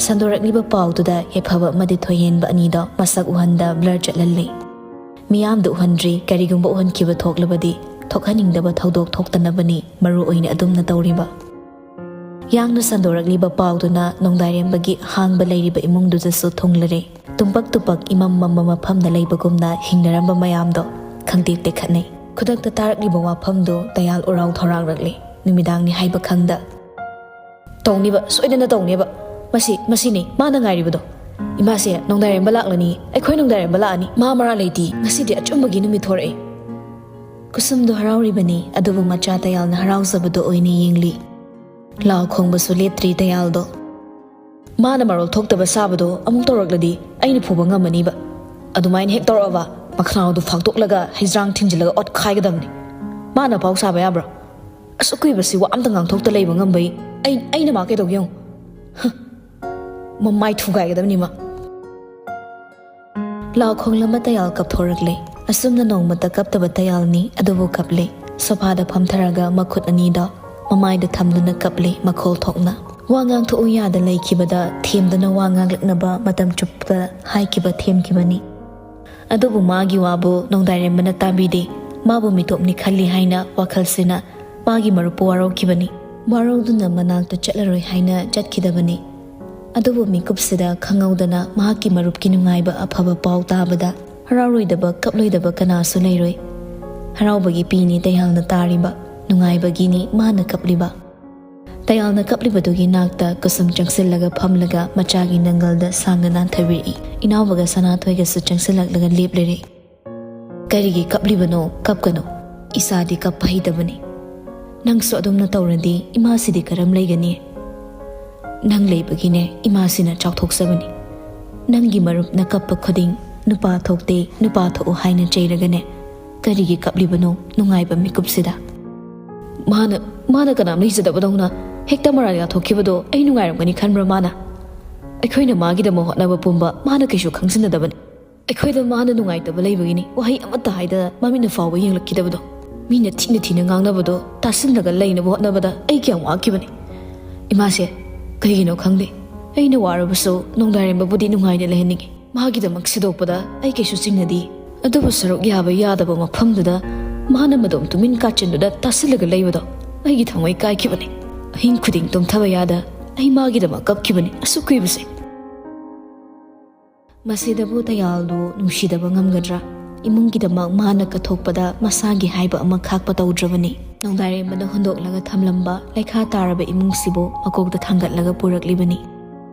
ꯁꯟꯗꯣꯔꯛꯂꯤꯕ ꯄꯥꯎꯗꯨꯗ ꯌꯥꯏꯐꯕ ꯑꯃꯗꯤ ꯊꯣꯏꯍꯦꯟꯕ ꯑꯅꯤꯗꯣ ꯃꯁꯛ ꯎꯍꯟꯗ ꯕ꯭ꯂꯔ ꯆꯠꯍꯜꯂꯤ꯫ ꯃꯤꯌꯥꯝꯗ ꯎꯍꯟꯗ꯭ꯔꯤ꯫ ꯀꯔꯤꯒꯨꯝꯕ ꯎꯍꯟꯈꯤꯕ ꯊꯣꯛꯂꯕꯗꯤ ꯊꯣꯛꯍꯟꯅꯤꯡꯗꯕ ꯊꯧꯗꯣꯛ ꯊꯣꯛꯇꯅꯕꯅꯤ ꯃꯔꯨ ꯑꯣꯏꯅ ꯑꯗꯨꯝꯅ ꯇꯧꯔꯤꯕ꯫ ꯌꯥꯡꯅ ꯁꯟꯗꯣꯔꯛꯂꯤꯕ ꯄꯥꯎꯗꯨꯅ ꯅꯣꯡꯗꯥꯏꯔꯦꯝꯕꯒꯤ ꯍꯥꯡꯕ ꯂꯩꯔꯤꯕ ꯏꯃꯨꯡꯗꯨꯗꯁꯨ ꯊꯨꯡꯂꯔꯦ꯫ ꯇꯨꯝꯄꯛ ꯇꯨꯄꯛ ꯏꯃꯝ ꯃꯝꯕ ꯃꯐꯝꯗ ꯂꯩꯕꯒꯨꯝꯅ ꯍꯤꯡꯅꯔꯝꯕ ꯃꯌꯥꯝꯗꯣ ꯈꯪꯇꯦꯛ ꯇꯦꯛꯈꯠꯅꯩ꯫ ꯈꯨꯗꯛꯇ ꯇꯥꯔꯛꯂꯤꯕ ꯋꯥꯐꯝꯗꯨ ꯇꯌꯥꯜ ꯎꯔꯥꯎ ꯊꯧꯔꯥꯡꯂꯛꯂꯦ꯫ ꯅꯨꯃꯤꯗꯥꯡꯅꯤ ꯍꯥꯏꯕ ꯈꯪꯗ꯫ "ꯇꯧꯅꯤꯕ, ꯁꯣꯏꯗꯅ ꯇꯧꯅꯦꯕ꯫ ꯃꯁꯤ, ꯃꯁꯤꯅꯤ ꯃꯥꯅ ꯉꯥꯏꯔꯤꯕꯗꯣ꯫ ꯏꯃꯥꯁꯦ ꯅꯣꯡꯗꯥꯏꯔꯦꯝꯕ ꯂꯥꯛꯂꯅꯤ, ꯑꯩꯈꯣꯏ ꯅꯣꯡꯗꯥꯏꯔꯦꯝꯕ ꯂꯥꯛꯑꯅꯤ꯫ ꯃꯥ ꯃꯔꯥ ꯂꯩꯇꯦ, ꯉꯁꯤꯗꯤ ꯑꯆꯨꯝꯕꯒꯤ ꯅꯨꯃꯤꯠ ꯊꯣꯔꯛꯑꯦ꯫" ꯀꯨꯁꯨꯝꯗꯣ ꯍꯔꯥꯎꯔꯤꯕꯅꯤ, ꯑꯗꯨꯕꯨ ꯃꯆꯥ ꯇꯌꯥꯜꯅ ꯍꯔꯥꯎꯖꯕꯗꯣ ꯑꯣꯏꯅ ꯌꯦꯡꯂꯤ꯫ ꯂꯥꯎ ꯈꯣꯡꯕꯁꯨ ꯂꯦꯞꯇ꯭ꯔꯤ ꯇꯌꯥꯜꯗꯣ꯫ "ꯃꯥꯅ ꯃꯔꯣꯜ ꯊꯣꯛꯇꯕ ꯁꯥꯕꯗꯣ ꯑꯃꯨꯛ ꯇꯧꯔꯛꯂꯗꯤ ꯑꯩꯅ ꯐꯨꯕ ꯉꯝꯃꯅꯤꯕ꯫ ꯑꯗꯨꯃꯥꯏꯅ ꯍꯦꯛ ꯇꯧꯔꯛꯑꯕ, ꯃꯈꯅꯥꯎꯗꯨ ꯐꯥꯛꯇꯣꯛꯂꯒ ꯍꯩꯖ꯭ꯔꯥꯡ ꯊꯤꯟꯖꯤꯜꯂꯒ ꯑꯣꯠꯈꯥꯏꯒꯗꯕꯅꯤ꯫ ꯃꯥꯅ ꯄꯥꯎ ꯁꯥꯕ ꯌꯥꯕ꯭ꯔꯥ? ꯑꯁꯨꯛ ꯀꯨꯏꯕꯁꯤ ꯋꯥ ꯑꯝꯇ ꯉꯥꯡꯊꯣꯛꯇ ꯂꯩꯕ ꯉꯝꯕꯩ ꯑꯩ, ꯑꯩꯅ ꯃꯥ ꯀꯩꯗꯧꯒꯦ ꯌꯦꯡꯉꯨ꯫ ꯍ, ꯃꯃꯥꯏ ꯊꯨꯒꯥꯏꯒꯗꯕꯅꯤ ꯃꯥ꯫" ꯂꯥꯎ ꯈꯣꯡꯂꯝꯕ ꯇꯌꯥꯜ ꯀꯞꯊꯣꯔꯛꯂꯦ꯫ ꯑꯁꯨꯝꯅ ꯅꯣꯡꯃꯇ ꯀꯞꯇꯕ ꯇꯌꯥꯜꯅꯤ, ꯑꯗꯨꯕꯨ ꯀꯞꯂꯦ꯫ ꯁꯣꯐꯥꯗ ꯐꯝꯊꯔꯒ ꯃꯈꯨꯠ ꯑꯅꯤꯗꯣ ꯃꯃꯥꯏꯗ ꯊꯝꯗꯨꯅ ꯀꯞꯂꯦ, ꯃꯈꯣꯜ ꯊꯣꯛꯅ꯫ ꯋꯥ ꯉꯥꯡꯊꯣꯛꯎ ꯌꯥꯗ ꯂꯩꯈꯤꯕꯗ ꯊꯦꯝꯗꯨꯅ ꯋꯥ ꯉꯥꯡꯂꯛꯅꯕ ꯃꯇꯝ ꯆꯨꯞꯄ ꯍꯥꯏꯈꯤꯕ ꯊꯦꯝꯈꯤꯕꯅꯤ꯫ ꯑꯗꯨꯕꯨ ꯃꯥꯒꯤ ꯋꯥꯕꯨ ꯅꯣꯡꯗꯥꯏꯔꯦꯝꯕꯅ ꯇꯥꯕꯤꯗꯦ꯫ ꯃꯥꯕꯨ ꯃꯤꯇꯣꯞꯅꯤ ꯈꯜꯂꯤ ꯍꯥꯏꯅ ꯋꯥꯈꯜꯁꯤꯅ ꯃꯥꯒꯤ ꯃꯔꯨꯞꯄꯨ ꯋꯥꯔꯧꯈꯤꯕꯅꯤ꯫ ꯋꯥꯔꯧꯗꯨꯅ ꯃꯅꯥꯛꯇ ꯆꯠꯂꯔꯣꯏ ꯍꯥꯏꯅ ꯆꯠꯈꯤꯗꯕꯅꯤ꯫ ꯑꯗꯨꯕꯨ ꯃꯤꯀꯨꯞꯁꯤꯗ ꯈꯪꯍꯧꯗꯅ ꯃꯍꯥꯛꯀꯤ ꯃꯔꯨꯞꯀꯤ ꯅꯨꯡꯉꯥꯏꯕ ꯑꯐꯕ ꯄꯥꯎ ꯇꯥꯕꯗ ꯍꯔꯥꯎꯔꯣꯏꯗꯕ, ꯀꯞꯂꯣꯏꯗꯕ ꯀꯅꯥꯁꯨ ꯂꯩꯔꯣꯏ꯫ ꯍꯔꯥꯎꯕꯒꯤ ꯄꯤꯅꯤ ꯇꯌꯥꯜꯅ ꯇꯥꯔꯤꯕ, ꯅꯨꯡꯉꯥꯏꯕꯒꯤꯅꯤ ꯃꯥꯅ ꯀꯞꯂꯤꯕ꯫ ꯇꯌꯥꯜꯅ ꯀꯞꯂꯤꯕꯗꯨꯒꯤ ꯅꯥꯛꯇ ꯀꯨꯁꯨꯝ ꯆꯪꯁꯤꯜꯂꯒ ꯐꯝꯂꯒ ꯃꯆꯥꯒꯤ ꯅꯪꯒꯜꯗ ꯁꯥꯡꯅ ꯅꯥꯟꯊꯕꯤꯔꯛꯏ꯫ ꯏꯅꯥꯎꯕꯒ ꯁꯅꯥꯊꯣꯏꯒꯁꯨ ꯆꯪꯁꯤꯜꯂꯛꯂꯒ ꯂꯦꯞꯂꯔꯦ꯫ "ꯀꯔꯤꯒꯤ ꯀꯞꯂꯤꯕꯅꯣ? ꯀꯞꯀꯅꯨ꯫ ꯏꯆꯥꯗꯤ ꯀꯞꯄ ꯍꯩꯇꯕꯅꯤ꯫ ꯅꯪꯁꯨ ꯑꯗꯨꯝꯅ ꯇꯧꯔꯗꯤ ꯏꯃꯥꯁꯤꯗꯤ ꯀꯔꯝ ꯂꯩꯒꯅꯤ? ꯅꯪ ꯂꯩꯕꯒꯤꯅꯦ ꯏꯃꯥꯁꯤꯅ ꯆꯥꯎꯊꯣꯛꯆꯕꯅꯤ꯫ ꯅꯪꯒꯤ ꯃꯔꯨꯞꯅ ꯀꯞꯄ ꯈꯨꯗꯤꯡ ꯅꯨꯄꯥ ꯊꯣꯛꯇꯦ, ꯅꯨꯄꯥ ꯊꯣꯛꯎ ꯍꯥꯏꯅ ꯆꯩꯔꯒꯅꯦ꯫ ꯀꯔꯤꯒꯤ ꯀꯞꯂꯤꯕꯅꯣ ꯅꯨꯡꯉꯥꯏꯕ ꯃꯤꯀꯨꯞꯁꯤꯗ?" "ꯃꯥꯅ, ꯃꯥꯅ ꯀꯅꯥꯝ ꯂꯩꯖꯗꯕꯗꯧꯅ ꯍꯦꯛꯇ ꯃꯔꯥꯜ ꯌꯥꯊꯣꯛꯈꯤꯕꯗꯣ ꯑꯩ ꯅꯨꯡꯉꯥꯏꯔꯝꯒꯅꯤ ꯈꯟꯕ꯭ꯔꯥ ꯃꯥꯅ? ꯑꯩꯈꯣꯏꯅ ꯃꯥꯒꯤꯗꯃꯛ ꯍꯣꯠꯅꯕ ꯄꯨꯝꯕ ꯃꯥꯅ ꯀꯩꯁꯨ ꯈꯪꯖꯤꯟꯅꯗꯕꯅꯤ꯫ ꯑꯩꯈꯣꯏꯗ ꯃꯥꯅ ꯅꯨꯡꯉꯥꯏꯇꯕ ꯂꯩꯕꯒꯤꯅꯤ ꯋꯥꯍꯩ ꯑꯃꯠꯇ ꯍꯥꯏꯗꯅ ꯃꯃꯤꯠꯅ ꯐꯥꯎꯕ ꯌꯦꯡꯂꯛꯈꯤꯗꯕꯗꯣ꯫ ꯃꯤꯅ ꯊꯤꯅ ꯊꯤꯅ ꯉꯥꯡꯅꯕꯗꯣ ꯇꯥꯁꯤꯜꯂꯒ ꯂꯩꯅꯕ ꯍꯣꯠꯅꯕꯗ ꯑꯩ ꯀꯌꯥꯝ ꯋꯥꯈꯤꯕꯅꯤ꯫ ꯏꯃꯥꯁꯦ, ꯀꯩꯒꯤꯅꯣ ꯈꯪꯗꯦ, ꯑꯩꯅ ꯋꯥꯔꯕꯁꯨ ꯅꯣꯡꯗꯥꯏꯔꯦꯝꯕꯕꯨꯗꯤ ꯅꯨꯡꯉꯥꯏꯅ ꯂꯩꯍꯟꯅꯤꯡꯉꯤ꯫ ꯃꯥꯒꯤꯗꯃꯛ ꯁꯤꯗꯣꯛꯄꯗ ꯑꯩ ꯀꯩꯁꯨ ꯆꯤꯡꯅꯗꯦ꯫ ꯑꯗꯨꯕꯨ ꯁꯔꯨꯛ ꯌꯥꯕ ꯌꯥꯗꯕ ꯃꯐꯝꯗꯨꯗ ꯃꯥꯅ ꯃꯗꯣꯝ ꯇꯨꯃꯤꯟ ꯀꯥꯆꯤꯟꯗꯨꯗ ꯇꯥꯁꯤꯜꯂꯒ ꯂꯩꯕꯗꯣ ꯑꯩꯒꯤ ꯊꯃꯣꯏ ꯀꯥꯏꯈꯤꯕꯅꯤ꯫ ꯑꯍꯤꯡ ꯈꯨꯗꯤꯡ ꯇꯨꯝꯊꯕ ꯌꯥꯗ ꯑꯩ ꯃꯥꯒꯤꯗꯃꯛ ꯀꯞꯈꯤꯕꯅꯤ ꯑꯁꯨꯛ ꯀꯨꯏꯕꯁꯦ꯫" ꯃꯁꯤꯗꯕꯨ ꯇꯌꯥꯜꯗꯨ ꯅꯨꯡꯁꯤꯗꯕ ꯉꯝꯒꯗ꯭ꯔꯥ? ꯏꯃꯨꯡꯒꯤꯗꯃꯛ ꯃꯥꯅ ꯀꯠꯊꯣꯛꯄꯗ ꯃꯁꯥꯒꯤ ꯍꯥꯏꯕ ꯑꯃ ꯈꯥꯛꯄ ꯇꯧꯗ꯭ꯔꯕꯅꯤ꯫ ꯅꯣꯡꯗꯥꯏꯔꯦꯝꯕꯅ ꯍꯨꯟꯗꯣꯛꯂꯒ ꯊꯝꯂꯝꯕ ꯂꯩꯈꯥ ꯇꯥꯔꯕ ꯏꯃꯨꯡꯁꯤꯕꯨ ꯃꯀꯣꯛꯇ ꯊꯥꯡꯒꯠꯂꯒ ꯄꯨꯔꯛꯂꯤꯕꯅꯤ꯫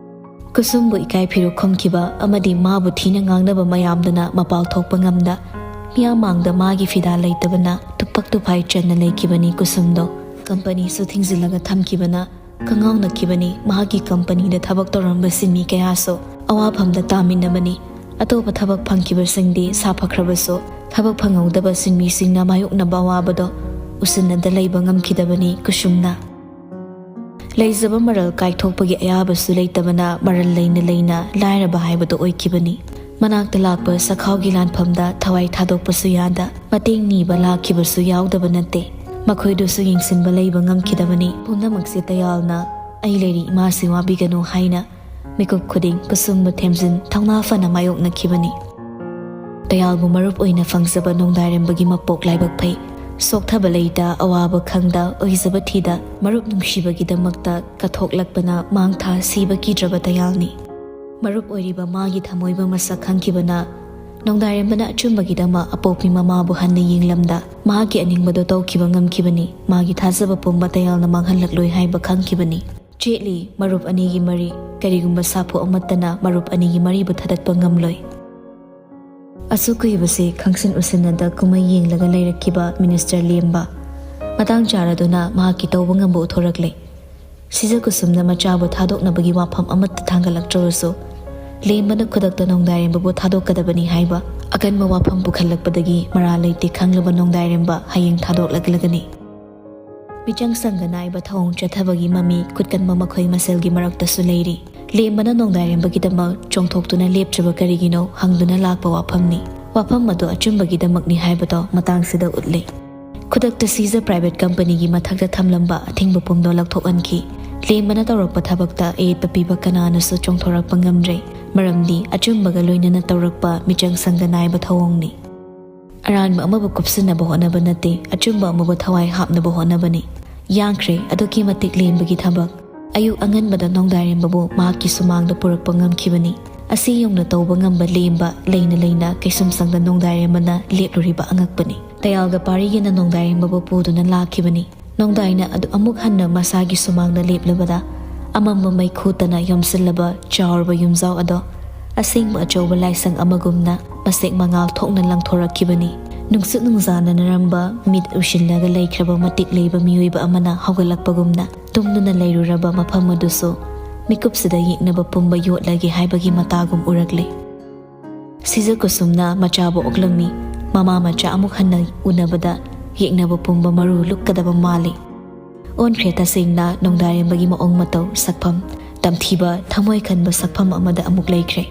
ꯀꯨꯁꯨꯝꯕꯨ ꯏꯀꯥꯏ ꯐꯤꯔꯨꯛ ꯈꯨꯝꯈꯤꯕ ꯑꯃꯗꯤ ꯃꯥꯕꯨ ꯊꯤꯅ ꯉꯥꯡꯅꯕ ꯃꯌꯥꯝꯗꯨꯅ ꯃꯄꯥꯜ ꯊꯣꯛꯄ ꯉꯝꯗ, ꯃꯤꯌꯥꯝ ꯃꯥꯡꯗ ꯃꯥꯒꯤ ꯐꯤꯗꯥ ꯂꯩꯇꯕꯅ ꯇꯨꯄꯛ ꯇꯨꯐꯥꯏ ꯆꯟꯅ ꯂꯩꯈꯤꯕꯅꯤ ꯀꯨꯁꯨꯝꯗꯣ꯫ ꯀꯝꯄꯅꯤꯁꯨ ꯊꯤꯡꯖꯤꯜꯂꯒ ꯊꯝꯈꯤꯕꯅ ꯀꯉꯥꯎꯅꯈꯤꯕꯅꯤ꯫ ꯃꯍꯥꯛꯀꯤ ꯀꯝꯄꯅꯤꯗ ꯊꯕꯛ ꯇꯧꯔꯝꯕ ꯁꯤꯟꯃꯤ ꯀꯌꯥꯁꯨ ꯑꯋꯥꯐꯝꯗ ꯇꯥꯃꯤꯟꯅꯕꯅꯤ꯫ ꯑꯇꯣꯞꯄ ꯊꯕꯛ ꯐꯪꯈꯤꯕꯁꯤꯡꯗꯤ ꯁꯥꯐꯈ꯭ꯔꯕꯁꯨ, ꯊꯕꯛ ꯐꯪꯍꯧꯗꯕ ꯁꯤꯟꯃꯤꯁꯤꯡꯅ ꯃꯥꯌꯣꯛꯅꯕ ꯑꯋꯥꯕꯗꯣ ꯎꯁꯤꯟꯅꯗ ꯂꯩꯕ ꯉꯝꯈꯤꯗꯕꯅꯤ ꯀꯨꯁꯨꯝꯅ꯫ ꯂꯩꯖꯕ ꯃꯔꯜ ꯀꯥꯏꯊꯣꯛꯄꯒꯤ ꯑꯌꯥꯕꯁꯨ ꯂꯩꯇꯕꯅ ꯃꯔꯜ ꯂꯩꯅ ꯂꯩꯅ ꯂꯥꯏꯔꯕ ꯍꯥꯏꯕꯗꯨ ꯑꯣꯏꯈꯤꯕꯅꯤ꯫ ꯃꯅꯥꯛꯇ ꯂꯥꯛꯄ ꯆꯈꯥꯎꯒꯤ ꯂꯥꯟꯐꯝꯗ ꯊꯋꯥꯏ ꯊꯥꯗꯣꯛꯄꯁꯨ ꯌꯥꯗ, ꯃꯇꯦꯡ ꯅꯤꯕ ꯂꯥꯛꯈꯤꯕꯁꯨ ꯌꯥꯎꯗꯕ ꯅꯠꯇꯦ꯫ ꯃꯈꯣꯏꯗꯨꯁꯨ ꯌꯦꯡꯁꯤꯟꯕ ꯂꯩꯕ ꯉꯝꯈꯤꯗꯕꯅꯤ꯫ ꯄꯨꯝꯅꯃꯛꯁꯦ ꯇꯌꯥꯜꯅ "ꯑꯩ ꯂꯩꯔꯤ ꯏꯃꯥꯁꯤ ꯋꯥꯕꯤꯒꯅꯨ" ꯍꯥꯏꯅ ꯃꯤꯀꯨꯞ ꯈꯨꯗꯤꯡ ꯀꯨꯁꯨꯝꯕꯨ ꯊꯦꯝꯖꯤꯟ ꯊꯧꯅꯥ ꯐꯅ ꯃꯥꯌꯣꯛꯅꯈꯤꯕꯅꯤ꯫ ꯇꯌꯥꯜꯕꯨ ꯃꯔꯨꯞ ꯑꯣꯏꯅ ꯐꯪꯖꯕ ꯅꯣꯡꯗꯥꯏꯔꯦꯝꯕꯒꯤ ꯃꯄꯣꯛ ꯂꯥꯏꯕꯛ ꯐꯩ꯫ ꯁꯣꯛꯊꯕ ꯂꯩꯇ, ꯑꯋꯥꯕ ꯈꯪꯗ, ꯑꯣꯏꯖꯕ ꯊꯤꯗ ꯃꯔꯨꯞ ꯅꯨꯡꯁꯤꯕꯒꯤꯗꯃꯛꯇ ꯀꯠꯊꯣꯛꯂꯛꯄꯅ ꯃꯥꯡ ꯊꯥ ꯁꯤꯕ ꯀꯤꯗ꯭ꯔꯕ ꯇꯌꯥꯜꯅꯤ꯫ ꯃꯔꯨꯞ ꯑꯣꯏꯔꯤꯕ ꯃꯥꯒꯤ ꯊꯃꯣꯏꯕꯨ ꯃꯁꯛ ꯈꯪꯈꯤꯕꯅ ꯅꯣꯡꯗꯥꯏꯔꯦꯝꯕꯅ ꯑꯆꯨꯝꯕꯒꯤꯗꯃꯛ ꯑꯄꯣꯛꯄꯤ ꯃꯃꯥꯕꯨ ꯍꯟꯅ ꯌꯦꯡꯂꯝꯗ ꯃꯍꯥꯛꯀꯤ ꯑꯅꯤꯡꯕꯗꯨ ꯇꯧꯈꯤꯕ ꯉꯝꯈꯤꯕꯅꯤ꯫ ꯃꯥꯒꯤ ꯊꯥꯖꯕ ꯄꯨꯝꯕ ꯇꯌꯥꯜꯅ ꯃꯥꯡꯍꯜꯂꯛꯂꯣꯏ ꯍꯥꯏꯕ ꯈꯪꯈꯤꯕꯅꯤ꯫ ꯆꯦꯠꯂꯤ, ꯃꯔꯨꯞ ꯑꯅꯤꯒꯤ ꯃꯔꯤ꯫ ꯀꯔꯤꯒꯨꯝꯕ ꯁꯥꯐꯨ ꯑꯃꯠꯇꯅ ꯃꯔꯨꯞ ꯑꯅꯤꯒꯤ ꯃꯔꯤꯕꯨ ꯊꯥꯗꯠꯄ ꯉꯝꯂꯣꯏ꯫ ꯑꯁꯨꯛ ꯀꯨꯏꯕꯁꯤ ꯈꯪꯁꯤꯟ ꯎꯁꯤꯟꯅꯗ ꯀꯨꯝꯍꯩ ꯌꯦꯡꯂꯒ ꯂꯩꯔꯛꯈꯤꯕ ꯃꯤꯅꯤꯁꯇꯔ ꯂꯦꯝꯕ ꯃꯇꯥꯡ ꯆꯥꯔꯗꯨꯅ ꯃꯍꯥꯛꯀꯤ ꯇꯧꯕ ꯉꯝꯕ ꯎꯠꯊꯣꯔꯛꯂꯦ꯫ ꯁꯤꯖ ꯀꯨꯁꯨꯝꯅ ꯃꯆꯥꯕꯨ ꯊꯥꯗꯣꯛꯅꯕꯒꯤ ꯋꯥꯐꯝ ꯑꯃꯠꯇ ꯊꯥꯡꯒꯠꯂꯛꯇ꯭ꯔꯕꯁꯨ, ꯂꯦꯝꯕꯅ ꯈꯨꯗꯛꯇ ꯅꯣꯡꯗꯥꯏꯔꯦꯝꯕꯕꯨ ꯊꯥꯗꯣꯛꯀꯗꯕꯅꯤ ꯍꯥꯏꯕ ꯑꯀꯟꯕ ꯋꯥꯐꯝ ꯄꯨꯈꯠꯂꯛꯄꯗꯒꯤ ꯃꯔꯥ ꯂꯩꯇꯦ ꯈꯪꯂꯕ ꯅꯣꯡꯗꯥꯏꯔꯦꯝꯕ ꯍꯌꯦꯡ ꯊꯥꯗꯣꯛꯂꯛꯂꯒꯅꯤ꯫ ꯃꯤꯆꯪ ꯆꯪꯒ ꯅꯥꯏꯕ ꯊꯧꯑꯣꯡ ꯆꯠꯊꯕꯒꯤ ꯃꯃꯤ ꯀꯨꯠꯀꯟꯕ ꯃꯈꯣꯏ ꯃꯁꯦꯜꯒꯤ ꯃꯔꯛꯇꯁꯨ ꯂꯩꯔꯤ꯫ ꯂꯦꯝꯕꯅ ꯅꯣꯡꯗꯥꯏꯔꯦꯝꯕꯒꯤꯗꯃꯛ ꯆꯣꯡꯊꯣꯛꯇꯨꯅ ꯂꯦꯞꯇ꯭ꯔꯤꯕ ꯀꯔꯤꯒꯤꯅꯣ ꯍꯪꯗꯨꯅ ꯂꯥꯛꯄ ꯋꯥꯐꯝꯅꯤ꯫ ꯋꯥꯐꯝ ꯑꯗꯨ ꯑꯆꯨꯝꯕꯒꯤꯗꯃꯛꯅꯤ ꯍꯥꯏꯕꯗꯣ ꯃꯇꯥꯡꯁꯤꯗ ꯎꯠꯂꯤ꯫ ꯈꯨꯗꯛꯇ ꯁꯤꯖ ꯄ꯭ꯔꯥꯏꯚꯦꯠ ꯀꯝꯄꯅꯤꯒꯤ ꯃꯊꯛꯇ ꯊꯝꯂꯝꯕ ꯑꯊꯤꯡꯕ ꯄꯨꯝꯗꯣ ꯂꯧꯊꯣꯛꯍꯟꯈꯤ꯫ ꯂꯦꯝꯕꯅ ꯇꯧꯔꯛꯄ ꯊꯕꯛꯇ ꯑꯌꯦꯠꯄ ꯄꯤꯕ ꯀꯅꯥꯅꯁꯨ ꯆꯣꯡꯊꯣꯔꯛꯄ ꯉꯝꯗ꯭ꯔꯦ, ꯃꯔꯝꯗꯤ ꯑꯆꯨꯝꯕꯒ ꯂꯣꯏꯅꯅ ꯇꯧꯔꯛꯄ ꯃꯤꯆꯪ ꯆꯪꯒ ꯅꯥꯏꯕ ꯊꯧꯑꯣꯡꯅꯤ꯫ ꯑꯔꯥꯟꯕ ꯑꯃꯕꯨ ꯀꯨꯞꯁꯤꯟꯅꯕ ꯍꯣꯠꯅꯕ ꯅꯠꯇꯦ, ꯑꯆꯨꯝꯕ ꯑꯃꯕꯨ ꯊꯋꯥꯏ ꯍꯥꯞꯅꯕ ꯍꯣꯠꯅꯕꯅꯤ꯫ ꯌꯥꯡꯈ꯭ꯔꯦ, ꯑꯗꯨꯛꯀꯤ ꯃꯇꯤꯛ ꯂꯦꯝꯕꯒꯤ ꯊꯕꯛ꯫ ꯑꯌꯨꯛ ꯑꯉꯟꯕꯗ ꯅꯣꯡꯗꯥꯏꯔꯦꯝꯕꯕꯨ ꯃꯍꯥꯛꯀꯤ ꯁꯨꯃꯥꯡꯗ ꯄꯨꯔꯛꯄ ꯉꯝꯈꯤꯕꯅꯤ꯫ ꯑꯁꯤ ꯌꯧꯅ ꯇꯧꯕ ꯉꯝꯕ ꯂꯦꯝꯕ ꯂꯩꯅ ꯂꯩꯅ ꯀꯩꯁꯨꯝꯁꯪꯗ ꯅꯣꯡꯗꯥꯏꯔꯦꯝꯕꯅ ꯂꯦꯞꯂꯨꯔꯤꯕ ꯑꯉꯛꯄꯅꯤ꯫ ꯇꯌꯥꯜꯒ ꯄꯥꯔꯤꯒꯤꯅ ꯅꯣꯡꯗꯥꯏꯔꯦꯝꯕꯕꯨ ꯄꯨꯗꯨꯅ ꯂꯥꯛꯈꯤꯕꯅꯤ꯫ ꯅꯣꯡꯗꯥꯏꯅ ꯑꯗꯨ ꯑꯃꯨꯛ ꯍꯟꯅ ꯃꯁꯥꯒꯤ ꯁꯨꯃꯥꯡꯗ ꯂꯦꯞꯂꯕꯗ, ꯑꯃꯝꯕ ꯃꯩꯈꯨ ꯇꯅ ꯌꯣꯝꯁꯤꯜꯂꯕ ꯆꯥꯎꯔꯕ ꯌꯨꯝꯖꯥꯎ ꯑꯗꯣ ꯑꯁꯦꯡꯕ ꯑꯆꯧꯕ ꯂꯥꯏꯁꯪ ꯑꯃꯒꯨꯝꯅ ꯃꯁꯦꯛ ꯃꯉꯥꯜ ꯊꯣꯛꯅ ꯂꯪꯊꯣꯔꯛꯈꯤꯕꯅꯤ꯫ ꯅꯨꯡꯁꯤꯠ ꯅꯨꯡꯖꯥꯅ ꯅꯔꯝꯕ ꯃꯤꯠ ꯎꯏꯁꯤꯜꯂꯒ ꯂꯩꯈ꯭ꯔꯕ ꯃꯇꯤꯛ ꯂꯩꯕ ꯃꯤꯑꯣꯏꯕ ꯑꯃꯅ ꯍꯧꯒꯠꯂꯛꯄꯒꯨꯝꯅ ꯇꯨꯝꯗꯨꯅ ꯂꯩꯔꯨꯔꯕ ꯃꯐꯝ ꯑꯗꯨꯁꯨ ꯃꯤꯀꯨꯞꯁꯤꯗ ꯌꯦꯛꯅꯕ ꯄꯨꯝꯕ ꯌꯣꯠꯂꯒꯦ ꯍꯥꯏꯕꯒꯤ ꯃꯇꯥꯒꯨꯝ ꯎꯔꯛꯂꯦ꯫ ꯁꯤꯖ ꯀꯨꯁꯨꯝꯅ ꯃꯆꯥꯕꯨ ꯑꯣꯛꯂꯝꯃꯤ꯫ ꯃꯃꯥ ꯃꯆꯥ ꯑꯃꯨꯛ ꯍꯟꯅ ꯎꯅꯕꯗ ꯌꯦꯛꯅꯕ ꯄꯨꯝꯕ ꯃꯔꯨ ꯂꯨꯛꯀꯗꯕ ꯃꯥꯜꯂꯤ꯫ ꯑꯣꯟꯈ꯭ꯔꯦ ꯇꯁꯦꯡꯅ ꯅꯣꯡꯗꯥꯔꯦꯝꯕꯒꯤ ꯃꯑꯣꯡ ꯃꯇꯧ, ꯁꯛꯐꯝ꯫ ꯇꯝꯊꯤꯕ, ꯊꯃꯣꯏ ꯈꯟꯕ ꯁꯛꯐꯝ ꯑꯃꯗ ꯑꯃꯨꯛ ꯂꯩꯈ꯭ꯔꯦ꯫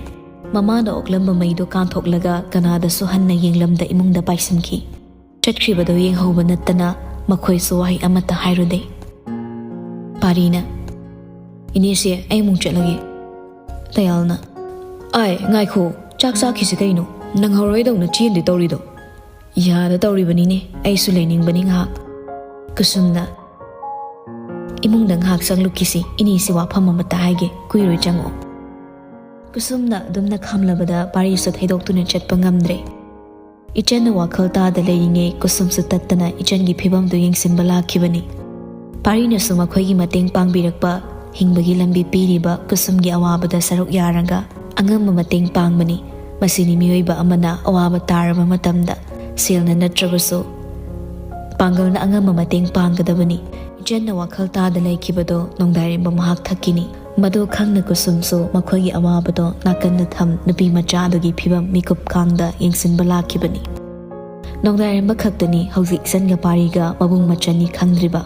ꯃꯃꯥꯅ ꯑꯣꯛꯂꯝꯕ ꯃꯩꯗꯣ ꯀꯥꯟꯊꯣꯛꯂꯒ ꯀꯅꯥꯗꯁꯨ ꯍꯟꯅ ꯌꯦꯡꯂꯝꯗ ꯏꯃꯨꯡꯗ ꯄꯥꯏꯁꯤꯟꯈꯤ꯫ ꯆꯠꯈ꯭ꯔꯤꯕꯗꯣ ꯌꯦꯡꯍꯧꯕ ꯅꯠꯇꯅ ꯃꯈꯣꯏꯁꯨ ꯋꯥꯍꯩ ꯑꯃꯠꯇ ꯍꯥꯏꯔꯨꯗꯦ꯫ ꯄꯥꯔꯤꯅ, "ꯏꯅꯦꯁꯦ, ꯑꯩ ꯑꯃꯨꯛ ꯆꯠꯂꯒꯦ꯫" ꯇꯌꯥꯜꯅ, "ꯑꯥꯏ, ꯉꯥꯏꯈꯣ, ꯆꯥꯛ ꯆꯥꯈꯤꯁꯤ ꯀꯩꯅꯣ? ꯅꯪꯍꯧꯔꯣꯏꯗꯧꯅ ꯆꯦꯟꯗꯣꯏ ꯇꯧꯔꯤꯗꯣ?" "ꯌꯥꯗ ꯇꯧꯔꯤꯕꯅꯤꯅꯦ, ꯑꯩꯁꯨ ꯂꯩꯅꯤꯡꯕꯅꯤ ꯉꯥꯏꯍꯥꯛ꯫" ꯀꯨꯁꯨꯝꯅ, "ꯏꯃꯨꯡꯗ ꯉꯥꯏꯍꯥꯛ ꯆꯪꯂꯨꯈꯤꯁꯤ, ꯏꯅꯦꯁꯤ ꯋꯥꯐꯝ ꯑꯃꯠꯇ ꯍꯥꯏꯒꯦ, ꯀꯨꯏꯔꯣꯏ, ꯆꯪꯉꯛꯑꯣ꯫" ꯀꯨꯁꯨꯝꯅ ꯑꯗꯨꯝꯅ ꯈꯥꯝꯂꯕꯗ ꯄꯥꯔꯤꯁꯨ ꯊꯩꯗꯣꯛꯇꯨꯅ ꯆꯠꯄ ꯉꯝꯗ꯭ꯔꯦ꯫ ꯏꯆꯟꯅ ꯋꯥꯈꯜ ꯇꯥꯗ ꯂꯩꯔꯤꯉꯩ ꯀꯨꯁꯨꯝꯁꯨ ꯇꯠꯇꯅ ꯏꯆꯟꯒꯤ ꯐꯤꯕꯝꯗꯨ ꯌꯦꯡꯁꯤꯟꯕ ꯂꯥꯛꯈꯤꯕꯅꯤ꯫ ꯄꯥꯔꯤꯅꯁꯨ ꯃꯈꯣꯏꯒꯤ ꯃꯇꯦꯡ ꯄꯥꯡꯕꯤꯔꯛꯄ, ꯍꯤꯡꯕꯒꯤ ꯂꯝꯕꯤ ꯄꯤꯔꯤꯕ ꯀꯨꯁꯨꯝꯒꯤ ꯑꯋꯥꯕꯗ ꯁꯔꯨꯛ ꯌꯥꯔꯒ ꯑꯉꯝꯕ ꯃꯇꯦꯡ ꯄꯥꯡꯕꯅꯤ꯫ ꯃꯁꯤꯅꯤ ꯃꯤꯑꯣꯏꯕ ꯑꯃꯅ ꯑꯋꯥꯕ ꯇꯥꯔꯕ ꯃꯇꯝꯗ ꯁꯦꯜꯅ ꯅꯠꯇ꯭ꯔꯕꯁꯨ ꯄꯥꯡꯒꯜꯅ ꯑꯉꯝꯕ ꯃꯇꯦꯡ ꯄꯥꯡꯒꯗꯕꯅꯤ꯫ ꯏꯆꯟꯅ ꯋꯥꯈꯜ ꯇꯥꯗ ꯂꯩꯈꯤꯕꯗꯣ ꯅꯣꯡꯗꯥꯏꯔꯦꯝꯕ ꯃꯍꯥꯛ ꯊꯛꯀꯤꯅꯤ꯫ ꯃꯗꯨ ꯈꯪꯅ ꯀꯨꯁꯨꯝꯁꯨ ꯃꯈꯣꯏꯒꯤ ꯑꯋꯥꯕꯗꯣ ꯅꯥꯀꯟꯗ ꯊꯝ ꯅꯨꯄꯤ ꯃꯆꯥ ꯑꯗꯨꯒꯤ ꯐꯤꯕꯝ ꯃꯤꯀꯨꯞ ꯀꯥꯡꯗ ꯌꯦꯡꯁꯤꯟꯕ ꯂꯥꯛꯈꯤꯕꯅꯤ꯫ ꯅꯣꯡꯗꯥꯏꯔꯦꯝꯕ ꯈꯛꯇꯅꯤ ꯍꯧꯖꯤꯛ ꯏꯆꯟꯒ ꯄꯥꯔꯤꯒ ꯃꯕꯨꯡ ꯃꯆꯟꯅꯤ ꯈꯪꯗ꯭ꯔꯤꯕ꯫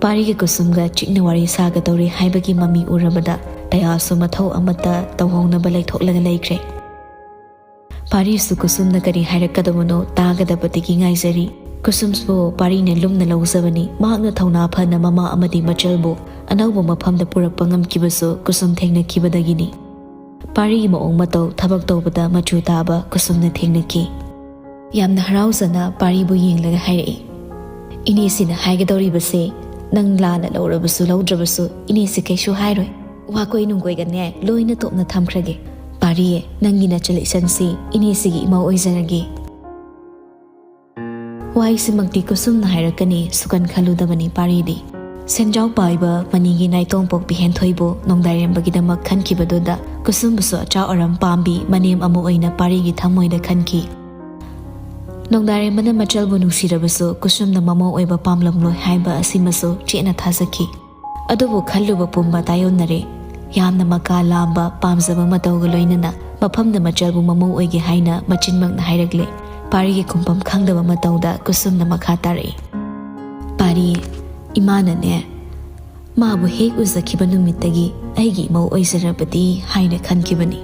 ꯄꯥꯔꯤꯒ ꯀꯨꯁꯨꯝꯒ ꯆꯤꯛꯅ ꯋꯥꯔꯤ ꯁꯥꯒꯗꯧꯔꯤ ꯍꯥꯏꯕꯒꯤ ꯃꯃꯤ ꯎꯔꯕꯗ ꯇꯌꯥꯁꯨ ꯃꯊꯧ ꯑꯃꯠꯇ ꯇꯧꯍꯧꯅꯕ ꯂꯩꯊꯣꯛꯂꯒ ꯂꯩꯈ꯭ꯔꯦ꯫ ꯄꯥꯔꯤꯁꯨ ꯀꯨꯁꯨꯝꯅ ꯀꯔꯤ ꯍꯥꯏꯔꯛꯀꯗꯕꯅꯣ ꯇꯥꯒꯗꯕꯗꯒꯤ ꯉꯥꯏꯖꯔꯤ꯫ ꯀꯨꯁꯨꯝꯁꯨ ꯄꯥꯔꯤꯅ ꯂꯨꯝꯅ ꯂꯧꯖꯕꯅꯤ꯫ ꯃꯍꯥꯛꯅ ꯊꯧꯅꯥ ꯐꯅ ꯃꯃꯥ ꯑꯃꯗꯤ ꯃꯆꯜꯕꯨ ꯑꯅꯧꯕ ꯃꯐꯝꯗ ꯄꯨꯔꯛꯄ ꯉꯝꯈꯤꯕꯁꯨ ꯀꯨꯁꯨꯝ ꯊꯦꯡꯅꯈꯤꯕꯗꯒꯤꯅꯤ꯫ ꯄꯥꯔꯤꯒꯤ ꯃꯑꯣꯡ ꯃꯇꯧ, ꯊꯕꯛ ꯇꯧꯕꯗ ꯃꯆꯨ ꯇꯥꯕ ꯀꯨꯁꯨꯝꯅ ꯊꯦꯡꯅꯈꯤ꯫ ꯌꯥꯝꯅ ꯍꯔꯥꯎꯖꯅ ꯄꯥꯔꯤꯕꯨ ꯌꯦꯡꯂꯒ ꯍꯥꯏꯔꯛꯏ, "ꯏꯅꯦꯁꯤꯅ ꯍꯥꯏꯒꯗꯧꯔꯤꯕꯁꯦ ꯅꯪ ꯂꯥꯟꯅ ꯂꯧꯔꯕꯁꯨ ꯂꯧꯗ꯭ꯔꯕꯁꯨ ꯏꯅꯦꯁꯤ ꯀꯩꯁꯨ ꯍꯥꯏꯔꯣꯏ꯫ ꯋꯥꯀꯣꯏ ꯅꯨꯡꯒꯣꯏꯒꯅꯦ ꯂꯣꯏꯅ ꯇꯣꯞꯅ ꯊꯝꯈ꯭ꯔꯒꯦ꯫ ꯄꯥꯔꯤꯌꯦ, ꯅꯪꯒꯤ ꯅꯆꯜ ꯏꯆꯟꯁꯤ ꯏꯅꯦꯁꯤꯒꯤ ꯏꯃꯧ ꯑꯣꯏꯖꯔꯒꯦ꯫" ꯋꯥꯍꯩꯁꯤꯃꯛꯇꯤ ꯀꯨꯁꯨꯝꯅ ꯍꯥꯏꯔꯛꯀꯅꯤ ꯁꯨꯀꯟ ꯈꯜꯂꯨꯗꯕꯅꯤ ꯄꯥꯔꯤꯗꯤ꯫ ꯁꯦꯟꯖꯥꯎ ꯄꯥꯏꯕ ꯃꯅꯤꯒꯤ ꯅꯥꯏꯇꯣꯝ ꯄꯣꯛꯄꯤ ꯍꯦꯟꯊꯣꯏꯕꯨ ꯅꯣꯡꯗꯥꯏꯔꯦꯝꯕꯒꯤꯗꯃꯛ ꯈꯟꯈꯤꯕꯗꯨꯗ ꯀꯨꯁꯨꯝꯕꯨꯁꯨ ꯑꯆꯥ ꯑꯔꯝ ꯄꯥꯝꯕꯤ ꯃꯅꯦꯝ ꯑꯃ ꯑꯣꯏꯅ ꯄꯥꯔꯤꯒꯤ ꯊꯃꯣꯏꯗ ꯈꯟꯈꯤ꯫ ꯅꯣꯡꯗꯥꯏꯔꯦꯝꯕꯅ ꯃꯆꯜꯕꯨ ꯅꯨꯡꯁꯤꯔꯕꯁꯨ ꯀꯨꯁꯨꯝꯅ ꯃꯃꯧ ꯑꯣꯏꯕ ꯄꯥꯝꯂꯝꯂꯣꯏ ꯍꯥꯏꯕ ꯑꯁꯤꯃꯁꯨ ꯆꯦꯠꯅ ꯊꯥꯖꯈꯤ꯫ ꯑꯗꯨꯕꯨ ꯈꯜꯂꯨꯕ ꯄꯨꯝꯕ ꯇꯥꯏꯑꯣꯟꯅꯔꯦ꯫ ꯌꯥꯝꯅ ꯃꯀꯥ ꯂꯥꯝꯕ, ꯄꯥꯝꯖꯕ ꯃꯇꯧꯒ ꯂꯣꯏꯅꯅ ꯃꯐꯝꯗ ꯃꯆꯜꯕꯨ ꯃꯃꯧ ꯑꯣꯏꯒꯦ ꯍꯥꯏꯅ ꯃꯆꯤꯟꯃꯛꯅ ꯍꯥꯏꯔꯛꯂꯦ꯫ ꯄꯥꯔꯤꯒꯤ ꯈꯨꯝꯐꯝ ꯈꯪꯗꯕ ꯃꯇꯧꯗ ꯀꯨꯁꯨꯝꯅ ꯃꯈꯥ ꯇꯥꯔꯛꯏ, "ꯄꯥꯔꯤ, ꯏꯃꯥꯅꯅꯦ, ꯃꯥꯕꯨ ꯍꯦꯛ ꯎꯖꯈꯤꯕ ꯅꯨꯃꯤꯠꯇꯒꯤ ꯑꯩꯒꯤ ꯏꯃꯧ ꯑꯣꯏꯖꯔꯕꯗꯤ ꯍꯥꯏꯅ ꯈꯟꯈꯤꯕꯅꯤ꯫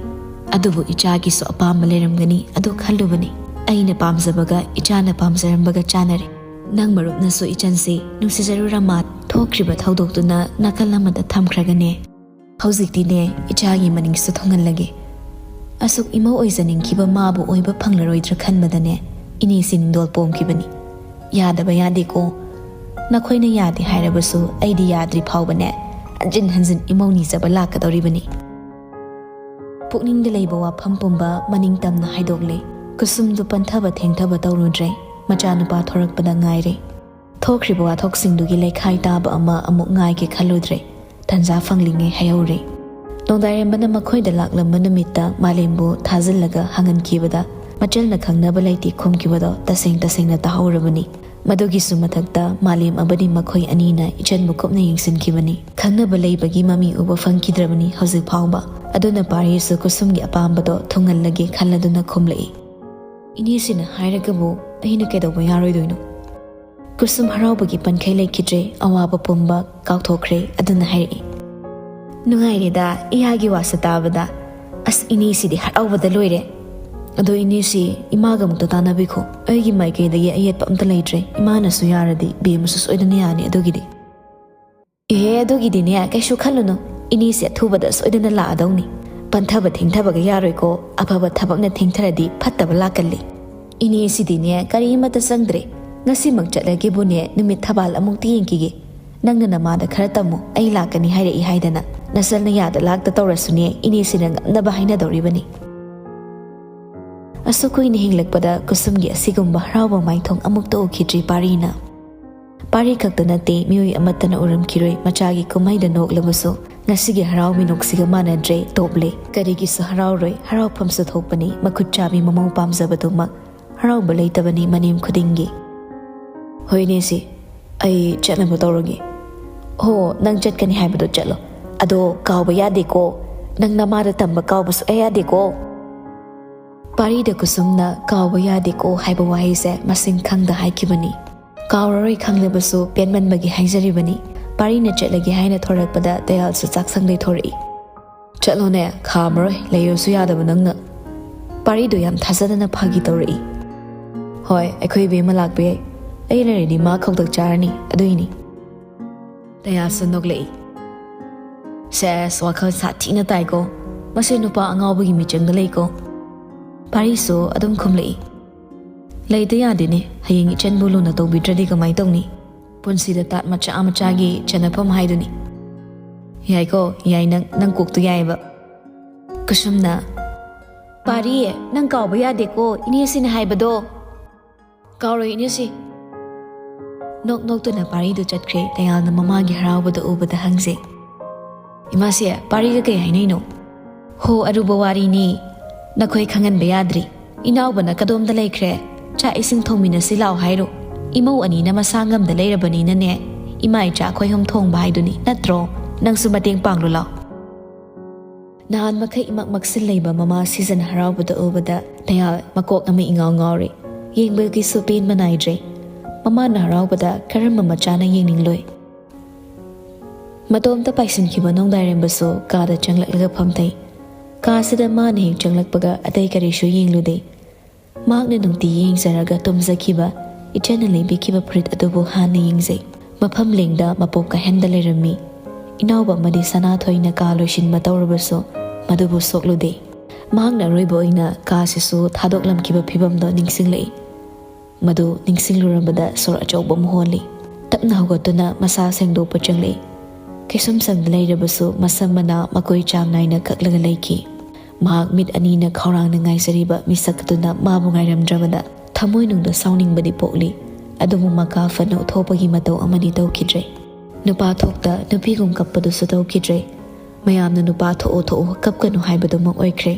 ꯑꯗꯨꯕꯨ ꯏꯆꯥꯒꯤꯁꯨ ꯑꯄꯥꯝꯕ ꯂꯩꯔꯝꯒꯅꯤ, ꯑꯗꯨ ꯈꯜꯂꯨꯕꯅꯤ꯫ ꯑꯩꯅ ꯄꯥꯝꯖꯕꯒ ꯏꯆꯥꯅ ꯄꯥꯝꯖꯔꯝꯕꯒ ꯆꯥꯟꯅꯔꯦ꯫ ꯅꯪ ꯃꯔꯨꯞꯅꯁꯨ ꯏꯆꯟꯁꯤ ꯅꯨꯡꯁꯤꯖꯔꯨꯔ ꯃꯥ ꯊꯣꯛꯈ꯭ꯔꯤꯕ ꯊꯧꯗꯣꯛꯇꯨꯅ ꯅꯥꯀꯜ ꯑꯃꯗ ꯊꯝꯈ꯭ꯔꯒꯅꯦ꯫ ꯍꯧꯖꯤꯛꯇꯤꯅꯦ, ꯏꯆꯥꯒꯤ ꯃꯅꯤꯡꯁꯨ ꯊꯨꯡꯍꯜꯂꯒꯦ꯫ ꯑꯁꯨꯛ ꯏꯃꯧ ꯑꯣꯏꯖꯅꯤꯡꯈꯤꯕ ꯃꯥꯕꯨ ꯑꯣꯏꯕ ꯐꯪꯂꯔꯣꯏꯗ꯭ꯔꯥ ꯈꯟꯕꯗꯅꯦ, ꯏꯅꯦꯁꯤ ꯅꯤꯡꯗꯣꯜ ꯄꯣꯝꯈꯤꯕꯅꯤ꯫ ꯌꯥꯗꯕ ꯌꯥꯗꯦꯀꯣ꯫ ꯅꯈꯣꯏꯅ ꯌꯥꯗꯦ ꯍꯥꯏꯔꯕꯁꯨ ꯑꯩꯗꯤ ꯌꯥꯗ꯭ꯔꯤ ꯐꯥꯎꯕꯅꯦ, ꯍꯟꯖꯤꯟ ꯍꯟꯖꯤꯟ ꯏꯃꯧ ꯅꯤꯖꯕ ꯂꯥꯛꯀꯗꯧꯔꯤꯕꯅꯤ꯫" ꯄꯨꯛꯅꯤꯡꯗ ꯂꯩꯕ ꯋꯥꯐꯝ ꯄꯨꯝꯕ ꯃꯅꯤꯡ ꯇꯝꯅ ꯍꯥꯏꯗꯣꯛꯂꯦ꯫ ꯀꯨꯁꯨꯝꯗꯨ ꯄꯟꯊꯕ ꯊꯦꯡꯊꯕ ꯇꯧꯔꯨꯗ꯭ꯔꯦ꯫ ꯃꯆꯥꯅꯨꯄꯥ ꯊꯣꯔꯛꯄꯗ ꯉꯥꯏꯔꯦ꯫ ꯊꯣꯛꯈ꯭ꯔꯤꯕ ꯋꯥꯊꯣꯛꯁꯤꯡꯗꯨꯒꯤ ꯂꯩꯈꯥꯏ ꯇꯥꯕ ꯑꯃ ꯑꯃꯨꯛ ꯉꯥꯏꯒꯦ ꯈꯜꯂꯨꯗ꯭ꯔꯦ꯫ ꯇꯟꯖꯥ ꯐꯪꯂꯤꯉꯩ ꯍꯥꯏꯍꯧꯔꯦ꯫ ꯅꯣꯡꯗꯥꯏꯔꯦꯝꯕꯅ ꯃꯈꯣꯏꯗ ꯂꯥꯛꯂꯝꯕ ꯅꯨꯃꯤꯠꯇ ꯃꯥꯂꯦꯝꯕꯨ ꯊꯥꯖꯤꯜꯂꯒ ꯍꯪꯍꯟꯈꯤꯕꯗ ꯃꯆꯜꯅ ꯈꯪꯅꯕ ꯂꯩꯇꯦ ꯈꯨꯝꯈꯤꯕꯗꯣ ꯇꯁꯦꯡ ꯇꯁꯦꯡꯅ ꯇꯥꯍꯧꯔꯕꯅꯤ꯫ ꯃꯗꯨꯒꯤꯁꯨ ꯃꯊꯛꯇ ꯃꯥꯂꯦꯝ ꯑꯃꯗꯤ ꯃꯈꯣꯏ ꯑꯅꯤꯅ ꯏꯆꯟꯕꯨ ꯀꯨꯞꯅ ꯌꯦꯡꯁꯤꯟꯈꯤꯕꯅꯤ꯫ ꯈꯪꯅꯕ ꯂꯩꯕꯒꯤ ꯃꯃꯤ ꯎꯕ ꯐꯪꯈꯤꯗ꯭ꯔꯕꯅꯤ ꯍꯧꯖꯤꯛ ꯐꯥꯎꯕ꯫ ꯑꯗꯨꯅ ꯄꯥꯔꯤꯁꯨ ꯀꯨꯁꯨꯝꯒꯤ ꯑꯄꯥꯝꯕꯗꯣ ꯊꯨꯡꯍꯜꯂꯒꯦ ꯈꯜꯂꯗꯨꯅ ꯈꯨꯝꯂꯛꯏ꯫ ꯏꯅꯦꯁꯤꯅ ꯍꯥꯏꯔꯒꯕꯨ ꯑꯩꯅ ꯀꯩꯗꯧꯕ ꯌꯥꯔꯣꯏꯗꯣꯏꯅꯣ? ꯀꯨꯁꯨꯝ ꯍꯔꯥꯎꯕꯒꯤ ꯄꯟꯈꯩ ꯂꯩꯈꯤꯗ꯭ꯔꯦ꯫ ꯑꯋꯥꯕ ꯄꯨꯝꯕ ꯀꯥꯎꯊꯣꯛꯈ꯭ꯔꯦ꯫ ꯑꯗꯨꯅ ꯍꯥꯏꯔꯛꯏ, "ꯅꯨꯡꯉꯥꯏꯔꯦꯗ ꯏꯌꯥꯒꯤ ꯋꯥꯁꯦ ꯇꯥꯕꯗ꯫ ꯑꯁ, ꯏꯅꯦꯁꯤꯗꯤ ꯍꯔꯥꯎꯕꯗ ꯂꯣꯏꯔꯦ꯫ ꯑꯗꯣ ꯏꯅꯦꯁꯤ, ꯏꯃꯥꯒ ꯑꯃꯨꯛꯇ ꯇꯥꯟꯅꯕꯤꯈꯣ꯫ ꯑꯩꯒꯤ ꯃꯥꯏꯀꯩꯗꯒꯤ ꯑꯌꯦꯠꯄ ꯑꯝꯇ ꯂꯩꯇ꯭ꯔꯦ꯫ ꯏꯃꯥꯅꯁꯨ ꯌꯥꯔꯗꯤ ꯕꯦꯝꯃꯁꯨ ꯁꯣꯏꯗꯅ ꯌꯥꯅꯤ ꯑꯗꯨꯒꯤꯗꯤ꯫" "ꯑꯦꯍꯦ, ꯑꯗꯨꯒꯤꯗꯤꯅꯦ ꯀꯩꯁꯨ ꯈꯜꯂꯨꯅꯨ꯫ ꯏꯅꯦꯁꯤ ꯑꯊꯨꯕꯗ ꯁꯣꯏꯗꯅ ꯂꯥꯛꯑꯗꯧꯅꯤ꯫ ꯄꯟꯊꯕ ꯊꯦꯡꯊꯕꯒ ꯌꯥꯔꯣꯏꯀꯣ꯫ ꯑꯐꯕ ꯊꯕꯛꯅ ꯊꯦꯡꯊꯔꯗꯤ ꯐꯠꯇꯕ ꯂꯥꯛꯀꯜꯂꯤ꯫ ꯏꯅꯦꯁꯤꯗꯤꯅꯦ ꯀꯔꯤꯃꯠꯇ ꯆꯪꯗ꯭ꯔꯦ꯫ ꯉꯁꯤꯃꯛ ꯆꯠꯂꯒꯦꯕꯨꯅꯦ ꯅꯨꯃꯤꯠ ꯊꯕꯥꯜ ꯑꯃꯨꯛꯇ ꯌꯦꯡꯈꯤꯒꯦ꯫ ꯅꯪꯅ ꯅꯃꯥꯗ ꯈꯔ ꯇꯝꯃꯨ, ꯑꯩ ꯂꯥꯛꯀꯅꯤ ꯍꯥꯏꯔꯛꯏ ꯍꯥꯏꯗꯅ꯫ ꯅꯆꯜꯅ ꯌꯥꯗ ꯂꯥꯛꯇ ꯇꯧꯔꯁꯨꯅꯦ, ꯏꯅꯦꯁꯤꯅ ꯉꯝꯅꯕ ꯍꯥꯏꯅꯗꯧꯔꯤꯕꯅꯤ꯫" ꯑꯁꯨꯛ ꯀꯨꯏꯅ ꯍꯤꯡꯂꯛꯄꯗ ꯀꯨꯁꯨꯝꯒꯤ ꯑꯁꯤꯒꯨꯝꯕ ꯍꯔꯥꯎꯕ ꯃꯥꯏꯊꯣꯡ ꯑꯃꯨꯛꯇ ꯎꯈꯤꯗ꯭ꯔꯤ ꯄꯥꯔꯤꯅ꯫ ꯄꯥꯔꯤ ꯈꯛꯇ ꯅꯠꯇꯦ, ꯃꯤꯑꯣꯏ ꯑꯃꯠꯇꯅ ꯎꯔꯝꯈꯤꯔꯣꯏ ꯃꯆꯥꯒꯤ ꯀꯨꯝꯍꯩꯗ ꯅꯣꯛꯂꯕꯁꯨ ꯉꯁꯤꯒꯤ ꯍꯔꯥꯎ ꯃꯤꯅꯣꯛꯁꯤꯒ ꯃꯥꯟꯅꯗ꯭ꯔꯦ, ꯇꯣꯞꯂꯦ꯫ ꯀꯔꯤꯒꯤꯁꯨ ꯍꯔꯥꯎꯔꯣꯏ, ꯍꯔꯥꯎꯐꯝꯁꯨ ꯊꯣꯛꯄꯅꯤ, ꯃꯈꯨꯠ ꯆꯥꯕꯤ ꯃꯃꯧ ꯄꯥꯝꯖꯕꯗꯨꯃꯛ꯫ ꯍꯔꯥꯎꯕ ꯂꯩꯇꯕꯅꯤ ꯃꯅꯦꯝ ꯈꯨꯗꯤꯡꯒꯤ꯫ "ꯍꯣꯏ ꯏꯅꯦꯁꯤ, ꯑꯩ ꯆꯠꯅꯕ ꯇꯧꯔꯒꯦ꯫ ꯍꯣ, ꯅꯪ ꯆꯠꯀꯅꯤ ꯍꯥꯏꯕꯗꯣ ꯆꯠꯂꯣ꯫ ꯑꯗꯣ ꯀꯥꯎꯕ ꯌꯥꯗꯦꯀꯣ, ꯅꯪ ꯅꯃꯥꯗ ꯇꯝꯕ ꯀꯥꯎꯕ ꯁꯨꯛꯌꯥ ꯌꯥꯗꯦꯀꯣ꯫" ꯄꯥꯔꯤꯗ ꯀꯨꯁꯨꯝꯅ "ꯀꯥꯎꯕ ꯌꯥꯗꯦꯀꯣ" ꯍꯥꯏꯕ ꯋꯥꯍꯩꯁꯦ ꯃꯁꯤꯡ ꯈꯪꯗ ꯍꯥꯏꯈꯤꯕꯅꯤ꯫ ꯀꯥꯎꯔꯔꯣꯏ ꯈꯪꯂꯕꯁꯨ ꯄꯦꯟꯃꯟꯕꯒꯤ ꯍꯥꯏꯖꯔꯤꯕꯅꯤ꯫ ꯄꯥꯔꯤꯅ ꯆꯠꯂꯒꯦ ꯍꯥꯏꯅ ꯊꯣꯔꯛꯄꯗ ꯗꯌꯥꯜꯁꯨ ꯆꯥꯛꯁꯪꯗꯩ ꯊꯣꯔꯛꯏ꯫ "ꯆꯠꯂꯣꯅꯦ, ꯈꯥꯝꯃꯔꯣꯏ, ꯂꯩꯌꯣꯁꯨ ꯌꯥꯗꯕ ꯅꯪꯅ꯫" ꯄꯥꯔꯤꯗꯣ ꯌꯥꯝ ꯊꯥꯖꯗꯅ ꯐꯥꯒꯤ ꯇꯧꯔꯛꯏ꯫ "ꯍꯣꯏ, ꯑꯩꯈꯣꯏ ꯏꯕꯦꯝꯃ ꯂꯥꯛꯄ ꯌꯥꯏ꯫ ꯑꯩ ꯂꯩꯔꯗꯤ ꯃꯥ ꯈꯧꯇꯛ ꯆꯥꯔꯅꯤ, ꯑꯗꯨꯏꯅꯤ꯫" ꯗꯌꯥꯁꯨ ꯅꯣꯛꯂꯛꯏ꯫ "ꯁꯦꯁ, ꯋꯥꯈꯜ ꯁꯥꯊꯤꯅ ꯇꯥꯏꯀꯣ꯫ ꯃꯁꯤ ꯅꯨꯄꯥ ꯑꯉꯥꯎꯕꯒꯤ ꯃꯤꯆꯪꯗ ꯂꯩꯀꯣ꯫" ꯄꯥꯔꯤꯁꯨ ꯑꯗꯨꯝ ꯈꯨꯝꯂꯛꯏ꯫ "ꯂꯩꯇ ꯌꯥꯗꯦꯅꯦ, ꯍꯌꯦꯡ ꯏꯆꯟꯕꯨ ꯂꯨꯅ ꯇꯧꯕꯤꯗ꯭ꯔꯗꯤ ꯀꯃꯥꯏ ꯇꯧꯅꯤ? ꯄꯨꯟꯁꯤꯗ ꯇꯥꯠ ꯃꯆꯥ ꯃꯆꯥꯒꯤ ꯆꯟꯅꯐꯝ ꯍꯥꯏꯗꯨꯅꯤ꯫" "ꯌꯥꯏꯀꯣ, ꯌꯥꯏ, ꯅꯪ, ꯅꯪ ꯀꯣꯛꯇꯨ ꯌꯥꯏꯌꯦꯕ꯫" ꯀꯨꯁꯨꯝꯅ, "ꯄꯥꯔꯤ, ꯅꯪ ꯀꯥꯎꯕ ꯌꯥꯗꯦꯀꯣ ꯏꯅꯦꯁꯤꯅ ꯍꯥꯏꯕꯗꯣ꯫" "ꯀꯥꯎꯔꯣꯏ ꯏꯅꯦꯁꯤ꯫" ꯅꯣꯛ ꯅꯣꯛꯇꯨꯅ ꯄꯥꯔꯤꯗꯨ ꯆꯠꯈ꯭ꯔꯦ꯫ ꯇꯌꯥꯜꯅ ꯃꯃꯥꯒꯤ ꯍꯔꯥꯎꯕꯗ ꯎꯕꯗ ꯍꯪꯖꯩ, "ꯏꯃꯥꯁꯦ, ꯄꯥꯔꯤꯒ ꯀꯩ ꯍꯥꯏꯅꯩꯅꯣ?" "ꯍꯣ, ꯑꯔꯨꯕ ꯋꯥꯔꯤꯅꯤ꯫ ꯅꯈꯣꯏ ꯈꯪꯍꯟꯕ ꯌꯥꯗ꯭ꯔꯤ꯫ ꯏꯅꯥꯎꯕꯅ ꯀꯗꯣꯝꯗ ꯂꯩꯈ꯭ꯔꯦ? ꯆꯥꯛ ꯏꯁꯤꯡ ꯊꯣꯡꯃꯤꯟꯅꯁꯤ ꯂꯥꯎ ꯍꯥꯏꯔꯣ? ꯏꯃꯧ ꯑꯅꯤꯅ ꯃꯁꯥ ꯉꯝꯗ ꯂꯩꯔꯕꯅꯤꯅꯅꯦ, ꯏꯃꯥ ꯏꯆꯥ ꯑꯩꯈꯣꯏ ꯑꯍꯨꯝ ꯊꯣꯡꯕ ꯍꯥꯏꯗꯨꯅꯤ ꯅꯠꯇ꯭ꯔꯣ? ꯅꯪꯁꯨ ꯃꯇꯦꯡ ꯄꯥꯡꯂꯨ ꯂꯥꯎ꯫" ꯅꯍꯥꯟ ꯃꯈꯩ ꯏꯃꯛ ꯃꯛꯁꯤꯜ ꯂꯩꯕ ꯃꯃꯥ ꯁꯤꯖꯟ ꯍꯔꯥꯎꯕꯗ ꯎꯕꯗ ꯇꯌꯥꯜ ꯃꯀꯣꯛ ꯑꯃ ꯏꯉꯥꯎ ꯉꯥꯎꯔꯤ꯫ ꯌꯦꯡꯕꯒꯤꯁꯨ ꯄꯦꯟꯕ ꯅꯥꯏꯗ꯭ꯔꯦ꯫ ꯃꯃꯥꯅ ꯍꯔꯥꯎꯕꯗ ꯀꯔꯝꯕ ꯃꯆꯥꯅ ꯌꯦꯡꯅꯤꯡꯂꯣꯏ? ꯃꯇꯣꯝꯇ ꯄꯥꯏꯁꯤꯟꯈꯤꯕ ꯅꯣꯡꯗꯥꯏꯔꯦꯝꯕꯁꯨ ꯀꯥꯗ ꯆꯪꯂꯛꯂꯒ ꯐꯝꯊꯩ꯫ ꯀꯥꯁꯤꯗ ꯃꯥꯅ ꯍꯦꯛ ꯆꯪꯂꯛꯄꯒ ꯑꯇꯩ ꯀꯔꯤꯁꯨ ꯌꯦꯡꯂꯨꯗꯦ꯫ ꯃꯍꯥꯛꯅ ꯅꯨꯡꯇꯤꯒꯤ ꯌꯦꯡꯖꯔꯒ ꯇꯨꯝꯖꯈꯤꯕ ꯏꯆꯟꯅ ꯂꯩꯕꯤꯈꯤꯕ ꯐꯨꯔꯤꯠ ꯑꯗꯨꯕꯨ ꯍꯥꯟꯅ ꯌꯦꯡꯖꯩ꯫ ꯃꯐꯝ ꯂꯦꯡꯗ ꯃꯄꯣꯞ ꯀꯥꯏꯍꯟꯗ ꯂꯩꯔꯝꯃꯤ꯫ ꯏꯅꯥꯎꯕ ꯑꯃꯗꯤ ꯁꯅꯥꯊꯣꯏꯅ ꯀꯥ ꯂꯣꯏꯁꯤꯟꯕ ꯇꯧꯔꯕꯁꯨ ꯃꯗꯨꯕꯨ ꯁꯣꯛꯂꯨꯗꯦ꯫ ꯃꯍꯥꯛꯅ ꯑꯔꯣꯏꯕ ꯑꯣꯏꯅ ꯀꯥꯁꯤꯁꯨ ꯊꯥꯗꯣꯛꯂꯝꯈꯤꯕ ꯐꯤꯕꯝꯗꯣ ꯅꯤꯡꯁꯤꯡꯂꯛꯏ꯫ ꯃꯗꯨ ꯅꯤꯡꯁꯤꯡꯂꯨꯔꯕꯗ ꯁꯣꯔ ꯑꯆꯧꯕ ꯑꯃ ꯍꯣꯜꯂꯤ꯫ ꯇꯞꯅ ꯍꯧꯒꯠꯇꯨꯅ ꯃꯁꯥ ꯁꯦꯡꯗꯣꯛꯄ ꯆꯪꯂꯛꯏ꯫ ꯀꯩꯁꯨꯝꯁꯪꯗ ꯂꯩꯔꯕꯁꯨ ꯃꯁꯝ ꯃꯅꯥ ꯃꯀꯣꯏ ꯆꯥꯡ ꯅꯥꯏꯅ ꯀꯛꯂꯒ ꯂꯩꯈꯤ꯫ ꯃꯍꯥꯛ ꯃꯤꯠ ꯑꯅꯤꯅ ꯈꯧꯔꯥꯡꯅ ꯉꯥꯏꯖꯔꯤꯕ ꯃꯤꯁꯛ ꯑꯗꯨꯅ ꯃꯥꯕꯨ ꯉꯥꯏꯔꯝꯗ꯭ꯔꯕꯗ ꯊꯃꯣꯏꯅꯨꯡꯗ ꯁꯥꯎꯅꯤꯡꯕꯗꯤ ꯄꯣꯛꯂꯤ꯫ ꯑꯗꯨꯕꯨ ꯃꯀꯥ ꯐꯅ ꯎꯠꯊꯣꯛꯄꯒꯤ ꯃꯇꯧ ꯑꯃꯗꯤ ꯇꯧꯈꯤꯗ꯭ꯔꯦ꯫ ꯅꯨꯄꯥ ꯊꯣꯛꯇ ꯅꯨꯄꯤꯒꯨꯝ ꯀꯞꯄꯗꯨꯁꯨ ꯇꯧꯈꯤꯗ꯭ꯔꯦ꯫ ꯃꯌꯥꯝꯅ "ꯅꯨꯄꯥ ꯊꯣꯛꯎ, ꯊꯣꯛꯎ, ꯀꯞꯀꯅꯨ" ꯍꯥꯏꯕꯗꯨꯃꯛ ꯑꯣꯏꯈ꯭ꯔꯦ꯫